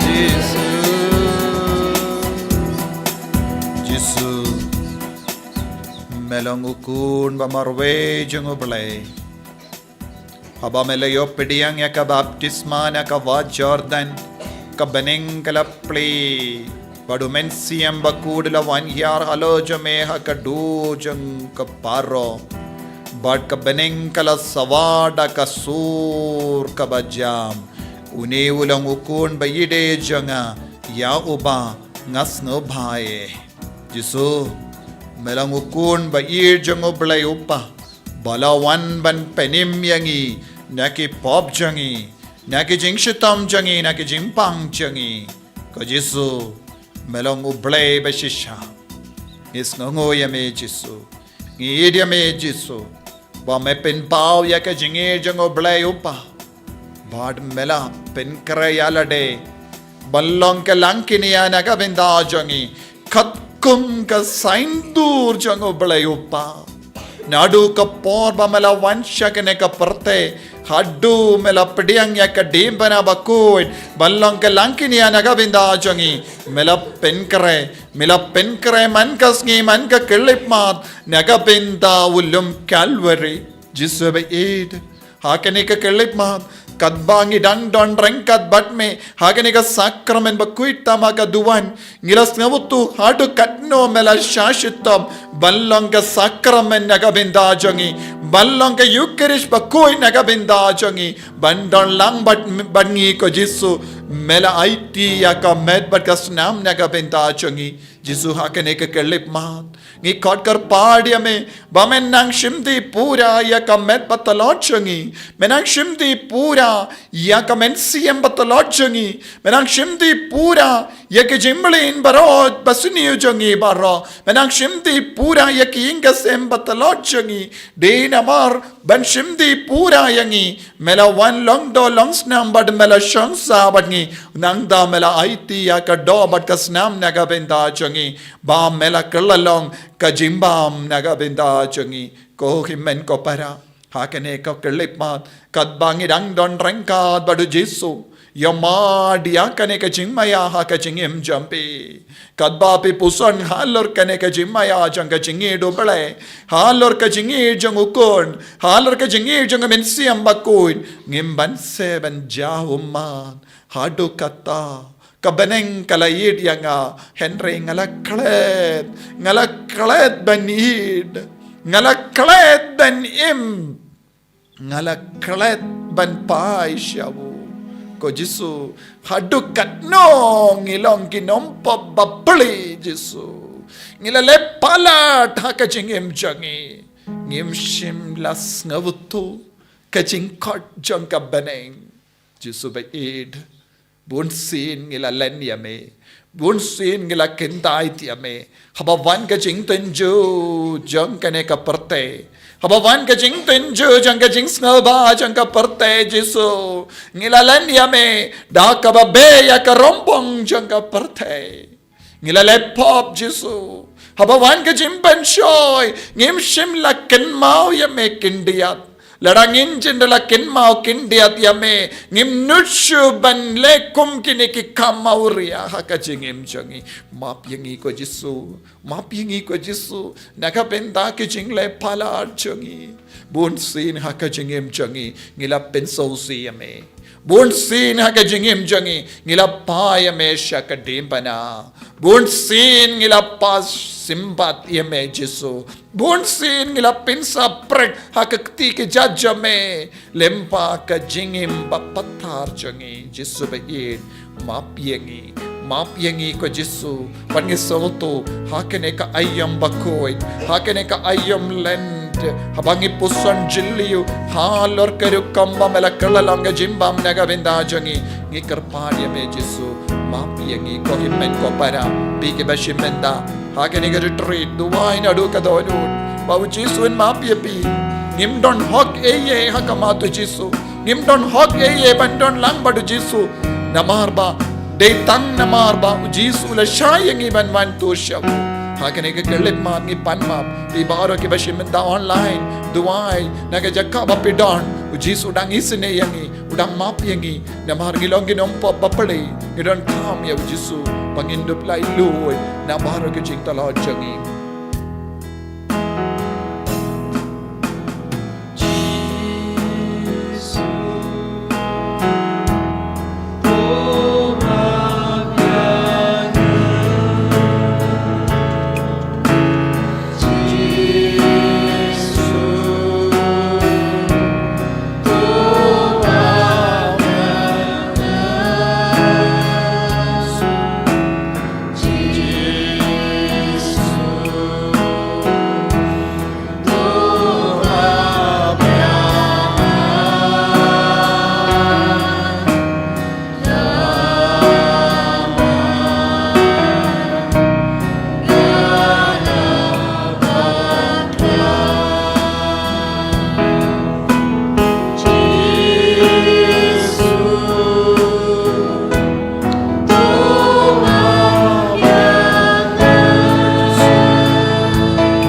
Jisu. Jisu. Me long u khun ba marwei jong U Blei. Haba me la ïoh pdiang ïa ka baptisma na ka wah Jordan, ka bneng ka la plie. Bad u Mynsiem Bakhuid u la wan hiar halor jong me ha ka dur jong ka Pharao. Bad ka bneng ka la sawa da ka sur kaba jam. Une u long u khun ba ïeit jong nga, ïa uba nga sngewbha ïa. Jisu, me long u khun ba ïeit jong U Blei u Kpa. Ba la wan ban pynim ïa ngi, na ki pop jong ngi, na ki jingshitom jong ngi, na ki jingpang jong ngi. Ko Jisu, me long U Blei ba shisha. Ngi sngewnguh ïa me Jisu. Ngi ïeit ïa me Jisu. Ba me pynpaw ïa ka jingïeit jong U Blei u Kpa. Bad me la pynkhreh ïa lade ban long ka langknia na ka bynta jong ngi, katkum ka saiñdur jong U Blei u Kpa. Naduh ka por ba me la wan sha kane ka pyrthei, haduh me la pdiang ïa ka diengphna bakhuid ban long ka langknia na ka bynta jong ngi, me la pynkhreh, me la pynkhreh man ka sngi man ka khyllipmat na ka bynta u lum Kalbari. Jisu ba ïeit. Ha kane ka khyllipmat, katba ngi dang don ryngkat bad me ha kane ka sakramen bakhuid tam ha ka duwan, ngi la sngewthuh haduh katno me la shah shitom ban long ka sakramen na ka bynta jong ngi, ban long ka Eukharist bakhuid na ka bynta jong ngi, ban don lang bad, bad ngi ko Jisu. Me la aiti ïa ka met bad ka snam na ka bynta jong ngi. Jisu, ha kane ka khyllipmat ngi khot kyrpad ïa me ba men nang shim dih pura ïa ka met ba tlot jong ngi. Men nang shim dih pura ïa ka mynsiem ba tlot jong ngi. Men nang shim dih pura ïa ki jingmlien baroh ba sniew jong ngi baroh. Men nang shim dih pura ïa ki ïing ki sem ba tlot jong ngi. Dei namar ban shim dih pura ïa ngi, me la wan long doh long snam bad me la shong sah bad ngi. Nangta me la aiti ïa ka doh bad ka snam na ka bynta jong ngi. Ba me la kylla long ka jingbam na ka bynta jong ngi. Ko hynmen ko para, ha kane ka khyllipmat, katba ngi dang don ryngkat bad u Jisu, Ïa mad ïa kane ka jingmaïa ha ka jingim jong phi. Katba phi puson halor kane ka jingmaïa jong ka jingïeit u Blei, halor ka jingïeit jong u Khun, halor ka jingïeit jong ka Mynsiem Bakhuid, ngim banse ban jia u mad. Haduh katta, ka bneng ka la ïeit ïa nga, hynrei nga la klet, nga la klet ban ïeit, nga la klet ban im. Nga la klet ban phai sha u. Ko Jisu, haduh katno ngi long ki nongpop bapli Jisu. Ngi la leh palat ha ka jingim jong ngi. Ngim shym la sngewthuh ka jingkhot jong ka bneng. Jisu ba ïeit. Bun sien ngi la len ïa me. Bun sien ngi la kyntait ïa me. Haba wan ka jingtynjuh jong kane ka pyrthei. Haba wan ka jingtynjuh jong ka jingsngewbha jong ka pyrthei Jisu. Ngi la len ïa me. Da kaba beh ïa ka rong bong jong ka pyrthei. Ngi la leh pop Jisu. Haba wan ka jingpynshoi. Ngim shym la kynmaw ïa me khyndiat. Lada ngin jin da la kynmaw khyndiat ïa me, ngim nud shuh ban leh kum kine ki kam awria ha ka jingim jong ngi. Map ïa ngi ko Jisu, map ïa ngi ko Jisu, na ka bynta ki jingleh palat jong ngi. Bun sien ha ka jingim jong ngi, ngi la pynsngewsih ïa me. Bun sien ha ka jingim jong ngi, ngi la phai ïa me sha ka diengphna. Bun sien ngi la phah sympat ïa me Jisu. Bun sien ngi la pynsngewsih ha ka kti ka jait jong me. Lyngba ka jingim ba pathar jong ngi Jisu ba ïeit. Map ïa ngi. Map ïa ngi ko Jisu. Ban ngi sngewthuh ha kane ka aïom bakhuid, ha kane ka aïom Lent, haba ngi puson jylliew halor ka rukom ba me la kylla long ka jingbam na ka bynta jong ngi. Ngi kyrpad ïa me Jisu. Map ïa ngi ko hynmen ko para, phi kiba shim bynta ha kane ka retreat, duwai naduh ka dohnud ba u Jisu un map ïa phi. Ngim don hok ei ei ha khmat u Jisu. Ngim don hok ei ei ban don lang bad u Jisu. Namar ba dei tang namar ba u Jisu la shah ïa ngi ban wan tur sha u. Ha kane ka khyllipmat ngi pan map. Phi baroh kiba shim bynta online, duwai na ka jaka ba phi don. U Jisu u dang isynei ïa ngi, u dang map ïa ngi. Namar ngi long ki nongpop bapli, ngi donkam ïa u Jisu ba ngin dup laitluid na baroh ki jingtlot jong ngi.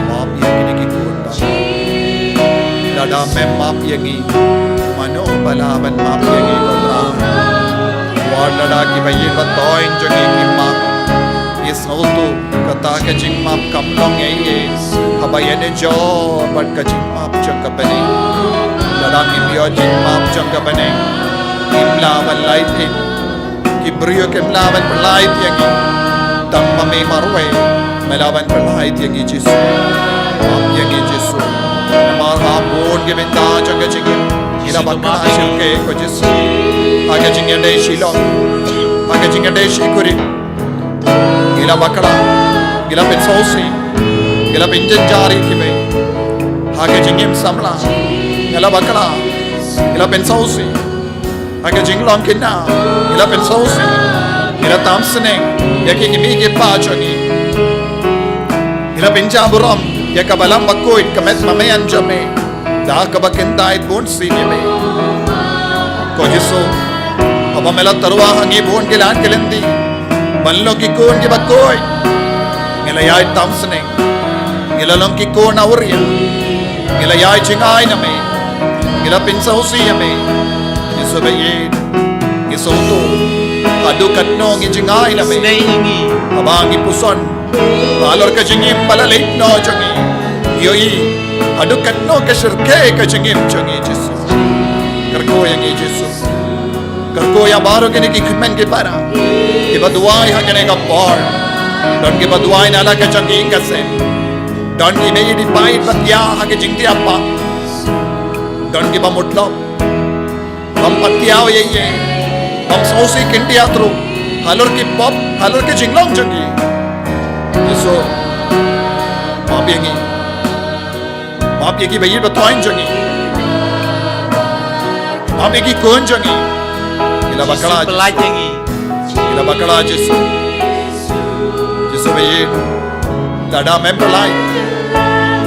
Map ïa kine ki khun ba lada mem map ïa ngi, mano ba lah ban map ïa ngi ko Trai. Wat lada kiba ïeit ba toiñ jong ngi ki map, ngi sngewthuh kata ka jingmap kam long ei ei haba ïanujor bad ka jingmap jong ka bneng. Lada ngim ïoh jingmap jong ka bneng, ngim lah ban lait hi. Ki briew kim lah ban pyllait ïa ngi. Tang ma me marwei me lah ban pyllait ïa ngi Jisu. Map ïa ngi Jisu. Namar ha bun ki bynta jong ka jingim ngi la bakla shyrkhei ko Jisu. Ha ka jingïadei shilok, ha ka jingïadei shikurim, ngi la bakla, ngi la pynsngewsih, ngi la pynjynjar ïa kiwei. Ha ka jingim samla ngi la bakla, ngi la pynsngewsih. Ha ka jinglong khynnah ngi la pynsngewsih, ngi la tam sneng ïa ki kmie ki kpa jong ngi. Ngi la pynjah burom ïa ka Balang Bakhuid, ka met ba meiñ jong me, da kaba kyntait bun sien ïa me. Ko Jisu, haba me la tyrwa ha ngi bun ki lad ki lynti ban long ki khun kiba khuid, ngi la ïai tam sneng, ngi la long ki khun awria. Ngi la ïai jngai na me, ngi la pynsngewsih ïa me. Jisu ba ïeit, ngi Soto, haduh katno ngi jngai na me. Snei ïa ngi. Haba ngi puson halor ka jingim ba la leit noh jong ngi, ïohi haduh katno ka shyrkhei ka jingim jong ngi, Jisu. Kyrkhu ïa ngi, Jisu. Kyrkhu ïa baroh kine ki kmen ki para kiba duwai ha kane ka por. Don kiba duwai na la ka jong ki ïing ka sem. Don kiba ïeit ba thiah ha ka jingthiah paid. Don kiba mutlop. Bym pat thiah ïa ei ei. Bym sngewsih kynthiah ruh halor ki pop, halor ki jinglong jong ki. Jisu, map ïa ngi. Map ïa ki ba ïeit ba thoiñ jong ngi. Map ïa ki khun jong ngi. Ki la bakla, Jisu, pynlait ïa ngi. Ki la bakla, Jisu. Jisu ba ïeit, lada mem pynlait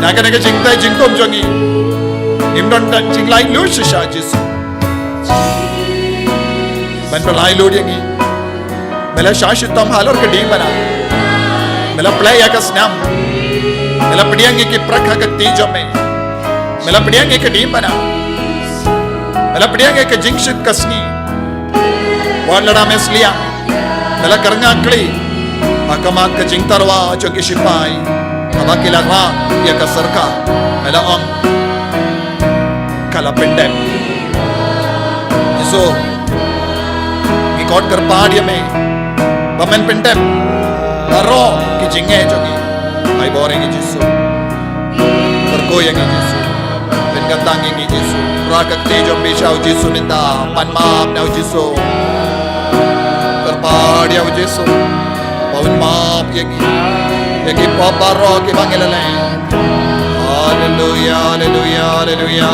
na kane ka jingtei jingkhum jong ngi, ngim don tang jinglait lut shisha, Jisu. Men pynlait lut ïa ngi. Me la shah shitom halor ka diengphna. Me la plie ïa ka snam. Me la pdiang ïa ki prak ha ka kti jong me. Me la pdiang ïa ka diengphna. Me la pdiang ïa ka jingshit ka sngi. Wat lada me sliang, me la kyrngah kli ha khmat ka jingtyrwa jong ki shipai. Haba ki la rah ïa ka syrkar, me la ong, ka la pyndep. Jisu, ngi khot kyrpad ïa me ba men pyndep baroh ki jingeh jong ngi. Ai bor ïa ngi, Jisu. Kyrkhu ïa ngi, Jisu. Pynkyntang ïa ngi, Jisu. Rah ka kti jong phi sha u Jisu mynta. Pan map na u Jisu. Kyrpad ïa u Jisu ba un map ïa ngi, ïa ki pop baroh kiba ngi la leh. Haleluya, haleluya, haleluya.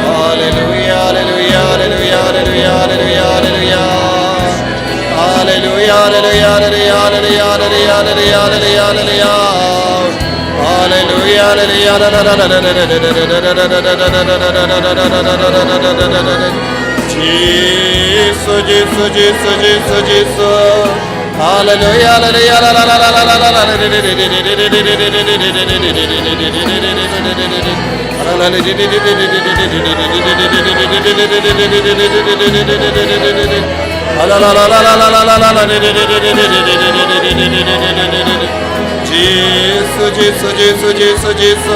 Haleluya, haleluya, haleluya, haleluya, haleluya, haleluya. Haleluya, haleluya, haleluya. Haleluya, haleluya. Jisu, Jisu, Jisu, Jisu, Jisu. Haleluya, haleluya, la, la, la. Jisu, Jisu, Jisu, Jisu, Jisu.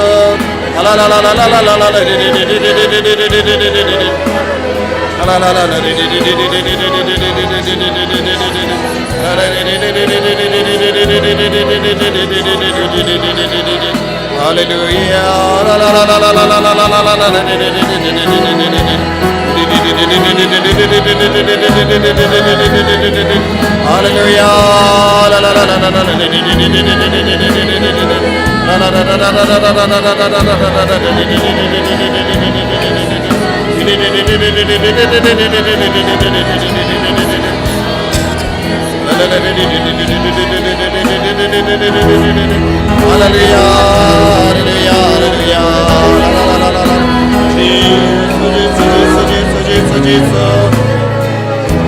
Haleluya. Haleluya. Haleluya, haleluya, haleluya. Jisu, Jisu, Jisu, Jisu, Jisu.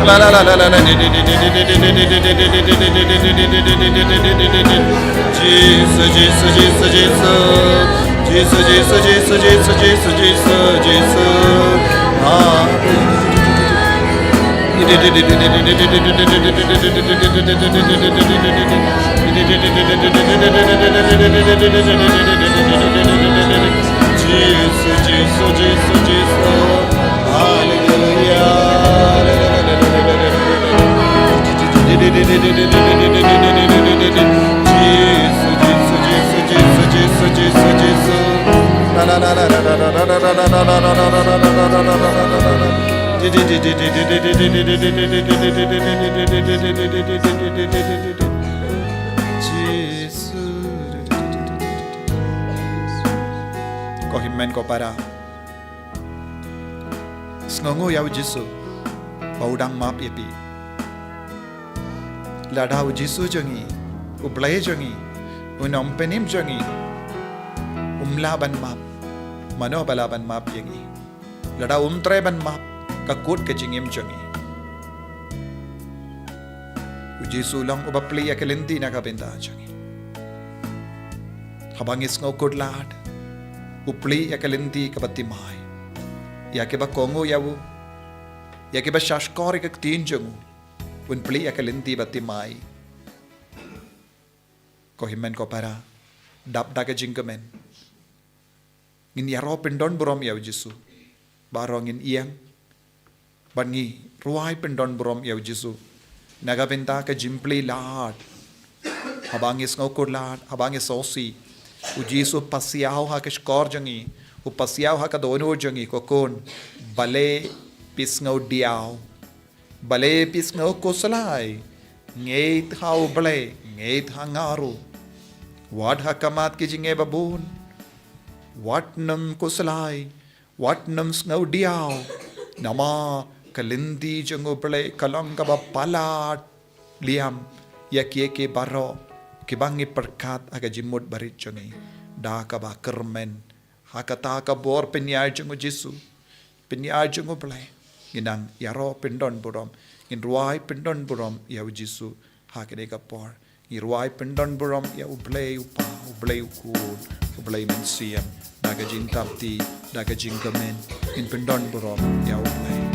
La, la, la, la, la, la. Jisu, Jisu, Jisu, Jisu, Jisu. Jisu, Jisu, Jisu, Jisu, Jisu, Jisu, Jisu. Ah. Jisu, Jisu, Jisu, Jisu. Haleluya. Jisu, Jisu, Jisu, Jisu, Jisu, Jisu. La, la, la, la. Jisu. Ko hynmen ko para, sngewnguh ïa u Jisu ba u dang map ïa phi. Lada u Jisu jong ngi, u Blei jong ngi, u Nongpynim jong ngi, um lah ban map, mano ba lah ban map ïa ngi? Lada um treh ban map, ka kut ka jingim jong ngi. U Jisu long uba plie ïa ka lynti na ka bynta jong ngi. Haba ngi sngew kut lad, u plie ïa ka lynti kaba thymmai ïa kiba kohnguh ïa u. ïa kiba shahshkor ïa ka ktien jong u, un plie ïa ka lynti ba timai. Ko hynmen ko para, dap da ka jingkmen, ngin ïaroh pyndon burom ïa u Jisu. Baroh ngin ïeng bad ngi rwai pyndon burom ïa u Jisu na ka bynta ka jingplie lad. Haba ngi sngew kular, haba ngi sngewsih, u Jisu u pasiaw ha ka shkor jong ngi, u pasiaw ha ka dohnud jong ngi, ko khun, balei phi sngew diaw? Balei phi sngew khuslai? Ngeit ha U Blei, ngeit ha nga ruh. Wat ha khmat ki jingeh ba bun, wat nym khuslai, wat nym sngew diaw. Namar ka lynti jong U Blei ka long kaba palat liam ïa kiei kiei baroh kiba ngi pyrkhat ha ka jingmut barit jong ngi. Da kaba kyrmen ha kata ka bor pynïaid jong u Jisu, pynïaid jong U Blei, ngin nang ïaroh pyndon burom, ngin rwai pyndon burom ïa u Jisu ha kane ka por. Ngi rwai pyndon burom ïa U Blei U Pa, U Blei U Khun, U Blei Mynsiem, da ka jingthap kti, da ka jingkmen, ngin pyndon burom ïa U Blei.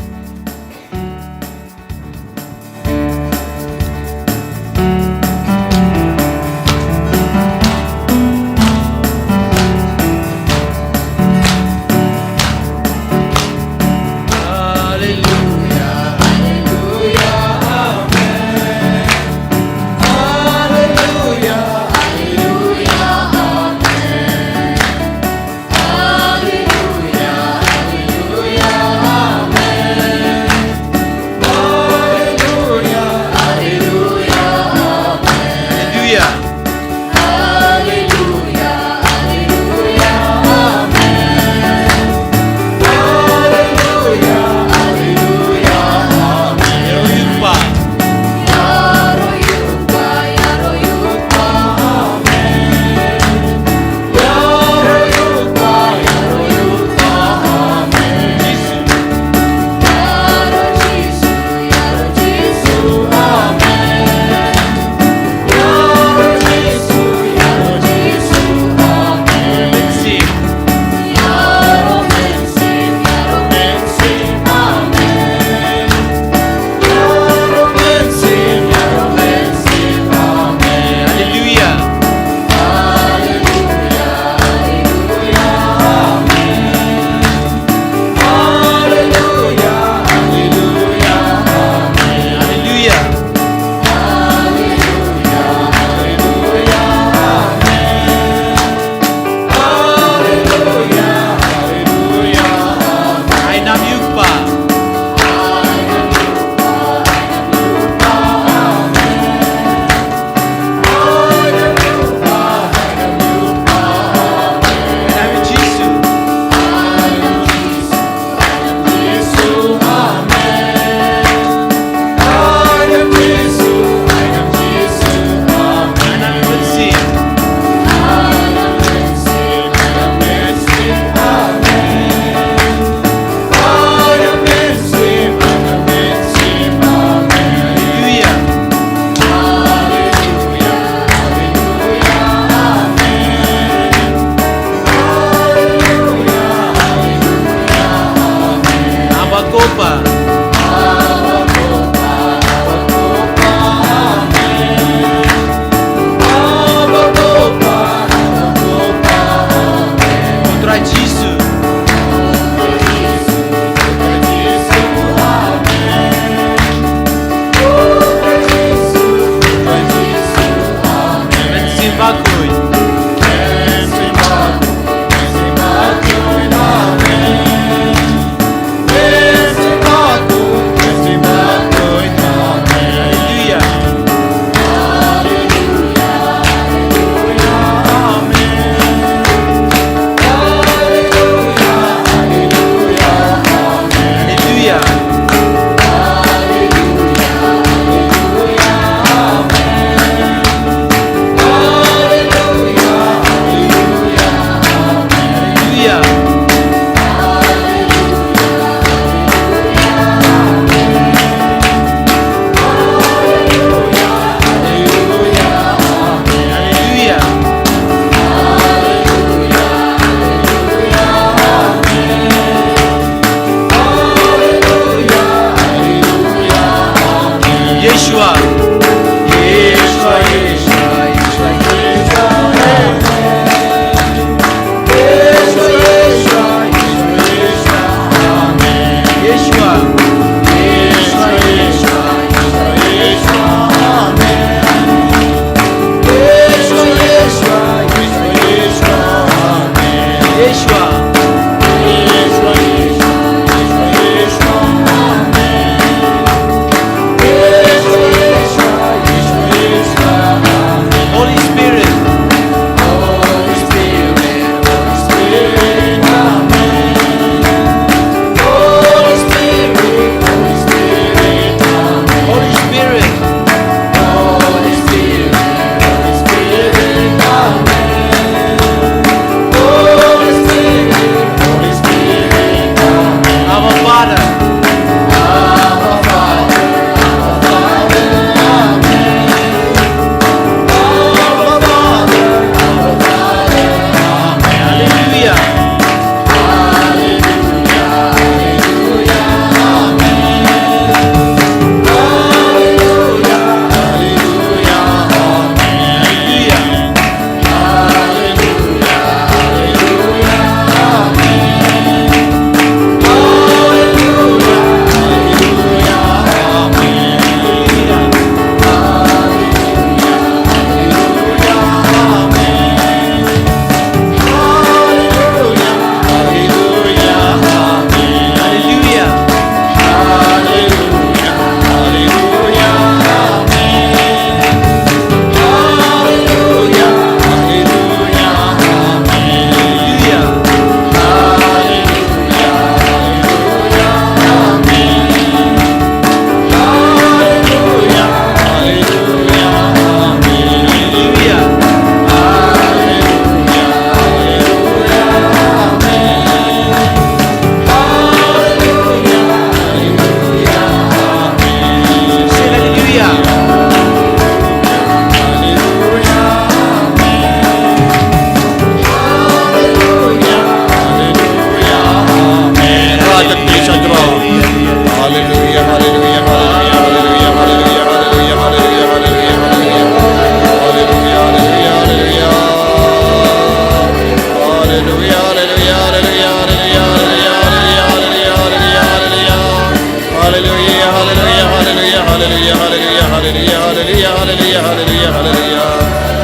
Haleluya, haleluya, haleluya, haleluya, haleluya, haleluya, haleluya.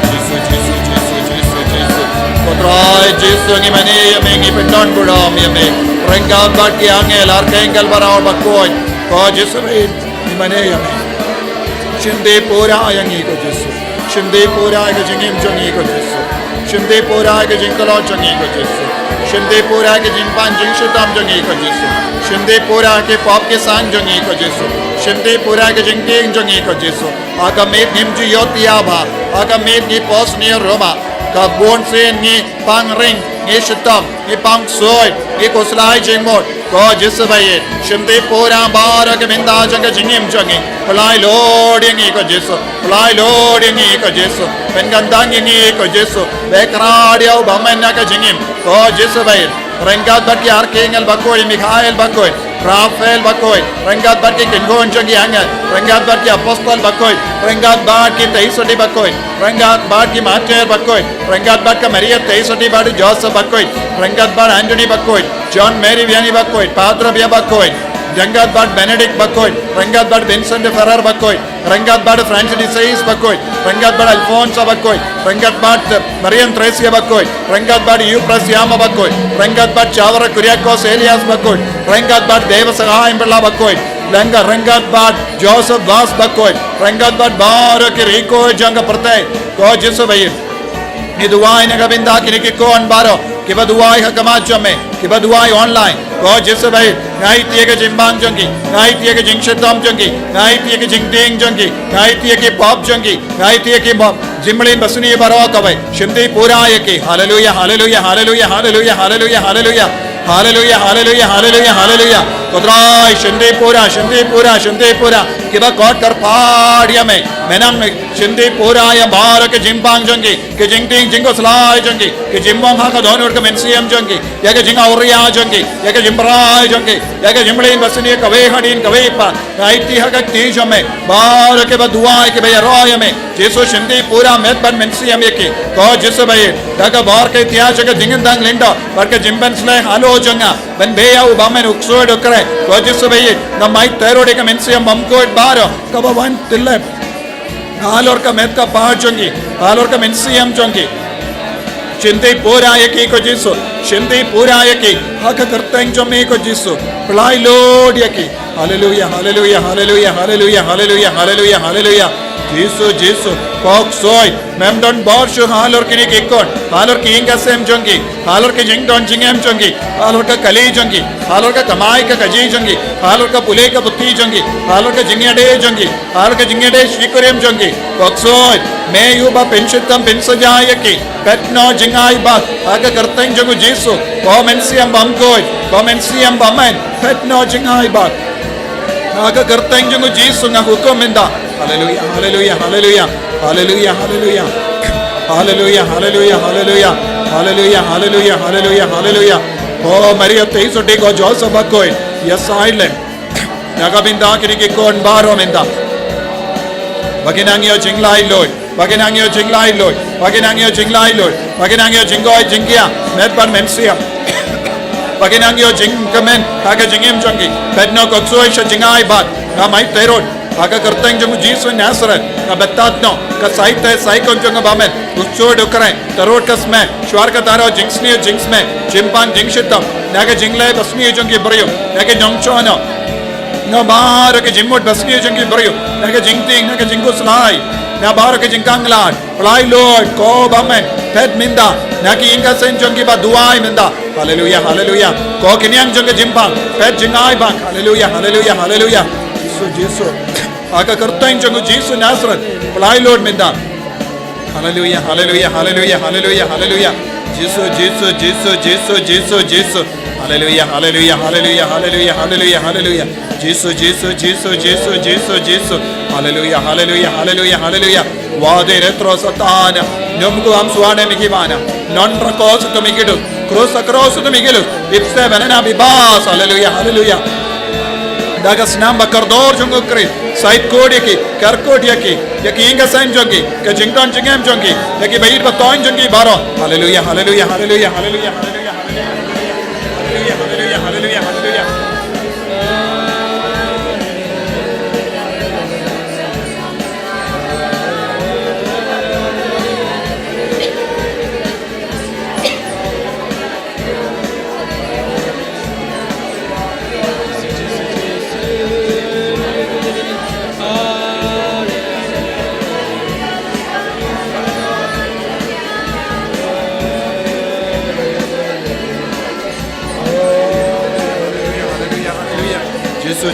Jisu, Jisu, Jisu, Jisu, Jisu. Ko Trai Jisu, ngi mane ïa me, ngi pyndonkam ïa me. Ryngkat bad ki angel, archangel baroh bakhuid. Ko Jisu baieit, ngi mane ïa me. Shim dei pura ïa ngi ko Jisu. Shim dei pura ïa ka jingim jong ngi ko Jisu. Shim dei pura ïa ka jingtlot jong ngi ko Jisu. Shim dei pura ïa ka jingpang jingshitom jong ngi ko Jisu. Shim dei pura ïa ki pop ki sang jong ngi ko Jisu. Shim dei pura ïa ka jingtieng jong ngi ko Jisu. Ha ka miet ngim ju ïoh tiap bha. Ha ka miet ngi pos ngi roma. Ka bun sien ngi pang ring, ngi shitom, ngi pang ksuid, ngi khuslai jingmut. Ko Jisu baieit, shim dei pura baroh ki bynta jong ka jingim jong ngi. Pynlait lut ïa ngi ko Jisu. Pynlait lut ïa ngi ko Jisu. Pynkyntang ïa ngi ko Jisu. Beh kyrad ïa u bymman na ka jingim. Ko Jisu baieit. Ryngkat bad ki archangel bakhuid, Mikhael bakhuid, Raphael bakhuid, ryngkat bad ki kynhun jong ki angel, ryngkat bad ki apostol bakhuid, ryngkat bad ki Teisotti bakhuid, ryngkat bad ki martyr bakhuid, ryngkat bad ka Maria Teisotti bad u Joseph bakhuid, ryngkat bad Anthony bakhuid, John Mary Vianney bakhuid, Padre Pio bakhuid, ryngkat bad Benedict bakhuid, ryngkat bad Vincent de Ferrer bakhuid, ryngkat bad Francis de Sales bakhuid, ryngkat bad Alfonso bakhuid, ryngkat bad Marian Tresia bakhuid, ryngkat bad Euphrasia bakhuid, ryngkat bad Chavara Kuriakos Elias bakhuid, ryngkat bad Deva Sahayam Pilla bakhuid, ryngkat, ryngkat bad Joseph Vaz bakhuid, ryngkat bad baroh ki riew jong ka pyrthei, ko Jisu baieit. Ngi duwai na ka bynta kine ki khun baroh kiba duwai ha khmat jong me, kiba duwai online. Ko Jisu baieit, nga aiti ïa ka jingbang jong ki, nga aiti ïa ka jingshitom jong ki, nga aiti ïa ka jingtieng jong ki, nga aiti ïa ki pop jong ki, nga aiti ïa ki pop. Jingmlien basniew baroh kawei, shim dei pura ïa ki. Haleluya, haleluya, haleluya, haleluya, haleluya, haleluya. Haleluya, haleluya, haleluya, haleluya. Ko Trai, shim dei pura, shim dei pura, shim dei pura. Kiba khot kyrpad ïa me, me nang shim dei pura ïa baroh ki jingpang jong ki, ki jingtieng jingkhuslai jong ki, ki jingmong ha ka dohnud ka mynsiem jong ki, ïa ki jingawria jong ki, ïa ki jingbrai jong ki, ïa ki jingmlien basniew kawei hadien kawei pat. Nga aiti ha ka kti jong me baroh kiba duwai kiba ïaroh ïa me. Jisu, shim dei pura met bad mynsiem ïa ki. Ko Jisu baieit, da ka bor ka ïtiar jong ka jingkyntang lyngdoh bad ka jingpynshlei halor jong nga, ban beh ïa u bymman, u ksuid, u kren. Ko Jisu baieit, nga mait tyrot ïa ka mynsiem bymkhuid baroh kaba wan tyllep halor ka met ka phad jong ki, halor ka mynsiem jong ki. Shim dei pura ïa ki ko Jisu, shim dei pura ïa ki ha ka kyrteng jong me ko Jisu. Pynlait lut ïa ki. Haleluya, haleluya, haleluya, haleluya, haleluya, haleluya, haleluya. Jisu, Jisu, ko ksuid, mem don bor shuh halor kine ki khun, halor ki ïing ki sem jong ki, halor ki jingdon jingem jong ki, halor ka kali jong ki, halor ka kamai ka kajih jong ki, halor ka pule ka puthi jong ki, halor ka jingïadei jong ki, halor ka jingïadei shikurim jong ki. Ko ksuid, me ïa uba pynshitom pynsaja ïa ki. Peit noh jingai bad ha ka kyrteng jong u Jisu. Ko mynsiem bymkhuid, ko mynsiem bymman, peit noh jingai bad ha ka kyrteng jong u Jisu nga hukum mynta. Haleluya, haleluya, haleluya. Haleluya, haleluya. Haleluya, haleluya, haleluya. Haleluya, haleluya, haleluya, haleluya. Ko Maria Theisotti, ko Joseph bakhuid, ïa silent na ka bynta kine ki khun baroh mynta. Ba kin nang ïoh jinglaitluid, ba kin nang ïoh jinglaitluid, ba kin nang ïoh jinglaitluid, ba kin nang ïoh jingkoit jingkhiah met bad mynsiem. Ba kin nang ïoh jingkmen ha ka jingim jong ki. Peit noh ko ksuid sha jingai bad, nga mait tyrot ha ka kyrteng jong u Jisu Nasaret, nga batai noh ka saite saikhon jong u bymman, u ksuid u kren, tyrot ka smet, shuwa kata ruh jingsniew jingsmet, jingpang jingshitom, na ka jingleh basniew jong ki briew, na ka nongshun noh, na baroh ka jingmut basniew jong ki briew, na ka jingtieng, na ka jingkhuslai, na baroh ka jingkhanglad. Pynlait lut ko bymman, peit mynta na ki ïing ki sem jong ki ba duwai mynta. Haleluya, haleluya. Ko ki niang jong ka jingpang, peit jingai bad. Haleluya, haleluya, haleluya. Jisu, Jisu. Ha ka kyrteng jong u Jisu Nasaret, pynlait lut mynta. Haleluya, haleluya, haleluya, haleluya, haleluya. Jisu, Jisu, Jisu, Jisu, Jisu, Jisu. Haleluya, haleluya, haleluya, haleluya, haleluya, haleluya. Jisu, Jisu, Jisu, Jisu, Jisu, Jisu. Haleluya, haleluya, haleluya, haleluya. Wade retro Satan. Nyum ku am suane mikimana. Non rakos tu mikidus. Krus akros tu mikilus. Ipse benena bibas. Haleluya, haleluya. Da ka snam ba kordor jong u Khrist. Sait kod ïa ki, kar kod ïa ki, ïa ki ïing ki sem jong ki, ka jingdon jingem jong ki, ïa ki ba ïeit ba ton jong ki baroh. Haleluya, haleluya, haleluya, haleluya, haleluya, haleluya, haleluya, haleluya, haleluya, haleluya.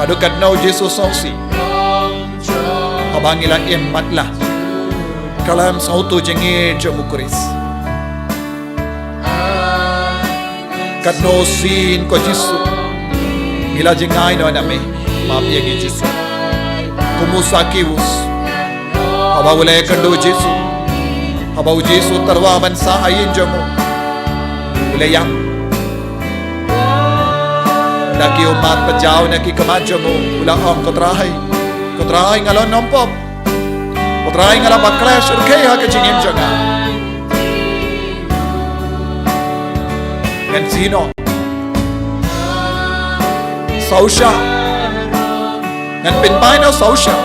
Haduh katno Jisu sngewsih haba ngi la im matlah khlem sngewthuh jingïeit jong u Khrist? Katno sien ko Jisu ngi la jngai noh na me? Map ïa ngi Jisu. Kum u Sakius, haba u la ïakynduh Jisu, haba u Jisu tyrwa ban sah ha ïing jong u, u la ïap. Da ki ummat ba jaw na ki khmat jong u, u la ong, Ko Trai, ko Trai, nga la nym pop. Ko Trai, nga la bakla shyrkhei ha ka jingim jong nga. Ngan siew noh saw sha, ngan pynphai noh saw sha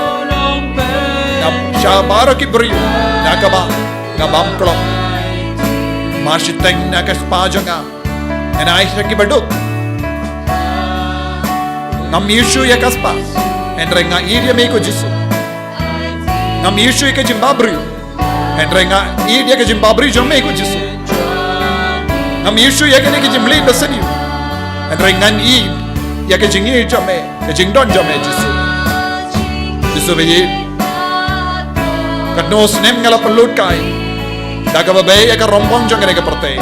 na sha baroh ki briew na kaba nga bam klop. Mar shiteng na ka spah jong nga ngan ai sha ki baduk. Ngam ïohi shuh ïa ka spah, hynrei nga ïeit ïa me ko Jisu. Ngam ïohi shuh ïa ka jingbhabriew, hynrei nga ïeit ïa ka jingbhabriew jong me ko Jisu. Ngam ïohi shuh ïa kane ka jingmlien basniew, hynrei ngan ïeit ïa ka jingïeit jong me, ka jingdon jong me Jisu. Jisu ba ïeit, katno snem nga la pynlut kai da kaba beh ïa ka rympang jong kane ka pyrthei.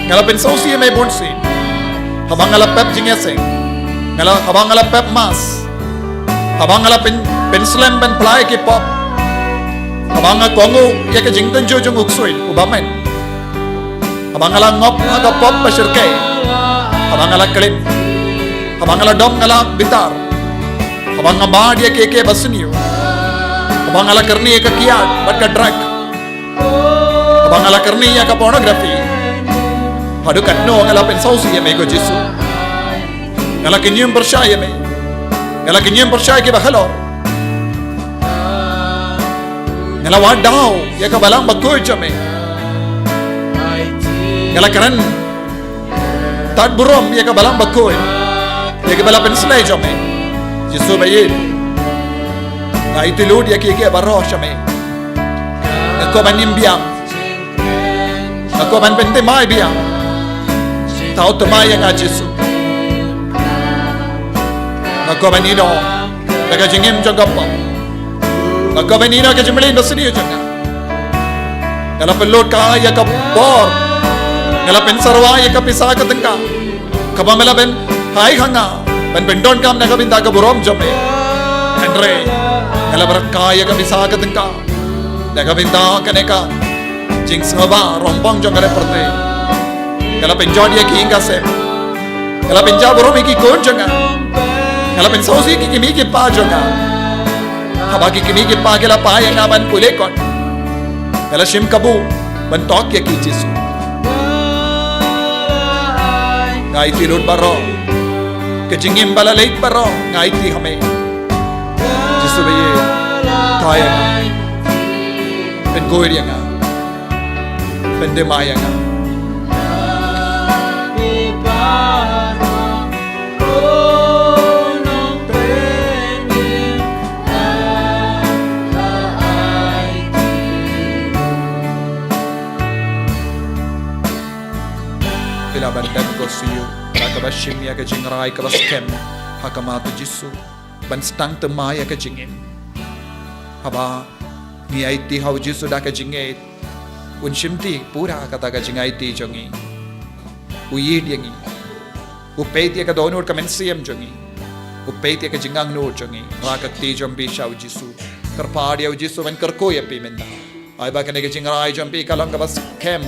Nga la pynsngewsih ïa me bun sien. Haba nga la pep jingïaseng, nga la, haba nga la pep mass, haba nga la pyn, pynslem ban pynpla ïa ki pop, haba nga kohnguh ïa ka jingtynjuh jong u ksuid uba myn, haba nga la ngop ha ka pop ba shyrkhei, haba nga la khlem, haba nga la dom nga la bitar, haba nga mad ïa kiei kiei basniew, haba nga la kyrni ïa ka kiad bad ka drug, haba nga la kyrni ïa ka pornography, haduh katno nga la pynsngewsih ïa me ko Jisu. Nga la kñium pyrshah ïa me. Nga la kñium pyrshah ïa kiba halor. Nga la wad daw ïa ka balang bakhuid jong me. Nga la kren tad burom ïa ka balang bakhuid, ïa kiba la pynshlei jong me. Jisu ba ïeit, nga aiti lut ïa kiei kiei baroh sha me. Nga kwah ban im biang, nga kwah ban pynthymmai biang. Thaw thymmai ïa nga Jisu. Nga kwah ban ïehnoh da ka jingim jong ka pop. Nga kwah ban ïehnoh ka jingmlien basniew jong nga. Nga la pynlut kai ïa ka bor, nga la pynsyrwa ïa ka pisa ka tyngka kaba me la pynhai ha nga ban pyndonkam na ka bynta ka burom jong me. Hynrei nga la pynlut kai ïa ka pisa ka tyngka na ka bynta kane ka jingsngewbha rympang jong kane ka pyrthei. Nga la pynjot ïa ki ïing ka sem. Nga la pynjah burom ïa ki khun jong nga. Nga la pynsngewsih ïa ki kmie ki kpa jong nga. Haba ki kmie ki kpa ki la phai ïa nga ban pule kot, nga la shim kabu ban tok ïa ki Jisu. Nga aiti lut baroh, ka jingim ba la leit baroh nga aiti ha me. Jisu ba ïeit, thaw ïa nga, pynkhuid ïa nga, pynthymmai ïa nga. Phi lah ban dep ko siew da kaba shim ïa ka jingrai kaba skhem ha khmat u Jisu ban sdang thymmai ïa ka jingim. Haba ngi aiti ha u Jisu da ka jingngeit, un shimti pura kata ka jingaiti jong ngi. U ïeit ïa ngi. U peit ïa ka dohnud ka mynsiem jong ngi. U peit ïa ka jingangnud jong ngi. Rah ka kti jong phi sha u Jisu. Kyrpad ïa u Jisu ban kyrkhu ïa phi mynta. Ai ba kane ka jingrai jong phi ka long kaba skhem.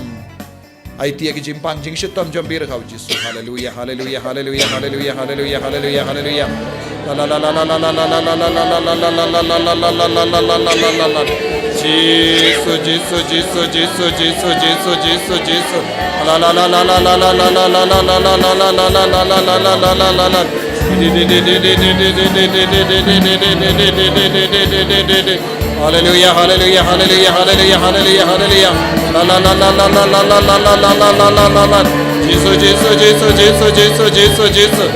Aiti ïa ka jingpang jingshitom jong phi ha u Jisu. Haleluia, haleluia, haleluia, haleluia, haleluia, haleluia, haleluia. Jisu, Jisu, Jisu, Jisu, Jisu, Jisu, Jisu, Jisu. Haleluia, haleluia, haleluia, haleluia, haleluia. Jisu, Jisu, Jisu, Jisu, Jisu, Jisu, Jisu.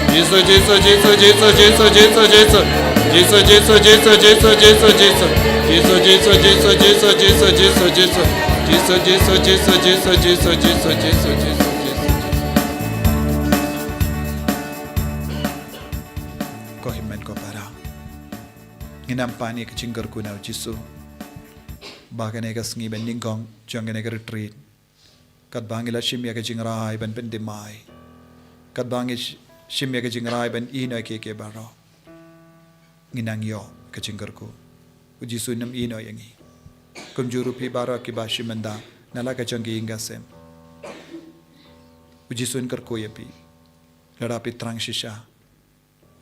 Jisu, Jisu, Jisu, Jisu, Jisu, Jisu. Jisu, Jisu, Jisu, Jisu, Jisu, Jisu. Jisu, Jisu, Jisu, Jisu, Jisu, Jisu, Jisu. Jisu, Jisu, Jisu, Jisu, Jisu, Jisu, Jisu, Jisu, Jisu. Ko hynmen ko para, ngin ym pan ïa ka jingkyrkhu na u Jisu ba kane ka sngi ban nyngkong jong kane ka retreat, katba ngi la shim ïa ka jingrai ban pyndem ai, katba ngi sh-, shim ïa ka jingrai ban ïehnoh ïa kiei kiei baroh, ngi nang ïoh ka jingkyrkhu. U Jisu un ym ïehnoh ïa ngi. Kumjuh ruh phi baroh kiba shim bynta na la ka jong ka ïing ka sem, u Jisu un kyrkhu ïa phi. Lada phi thrang shisha,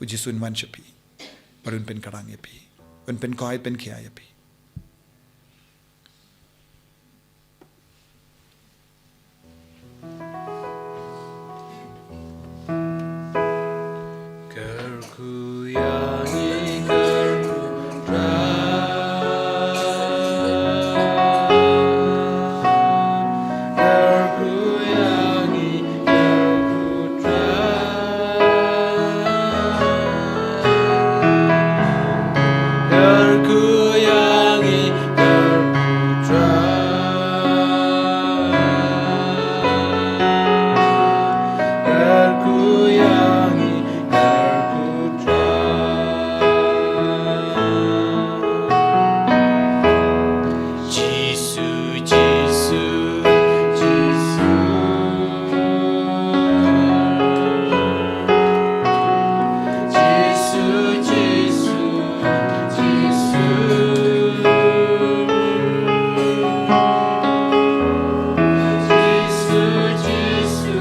u Jisu un wan sha phi bad un pynkarang ïa phi, un pynkoit pynkhia ïa phi. Kyrkhu ïa ngi, kyrkhu Trai. Kyrkhu ïa ngi, kyrkhu Trai. Kyrkhu ïa ngi, kyrkhu Trai. Kyrkhu ïa ngi, kyrkhu Trai. Jisu, Jisu, Jisu. Jisu, Jisu, Jisu. Jisu, Jisu,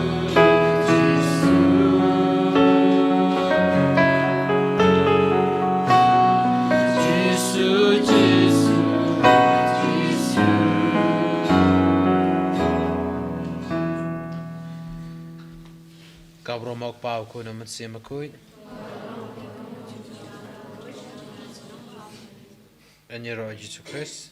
Jisu. Jisu, Jisu, Jisu. Ka burom u Kpa, u Khun, u Mynsiem Bakhuid. Yn ïaroh Jisu Khrist.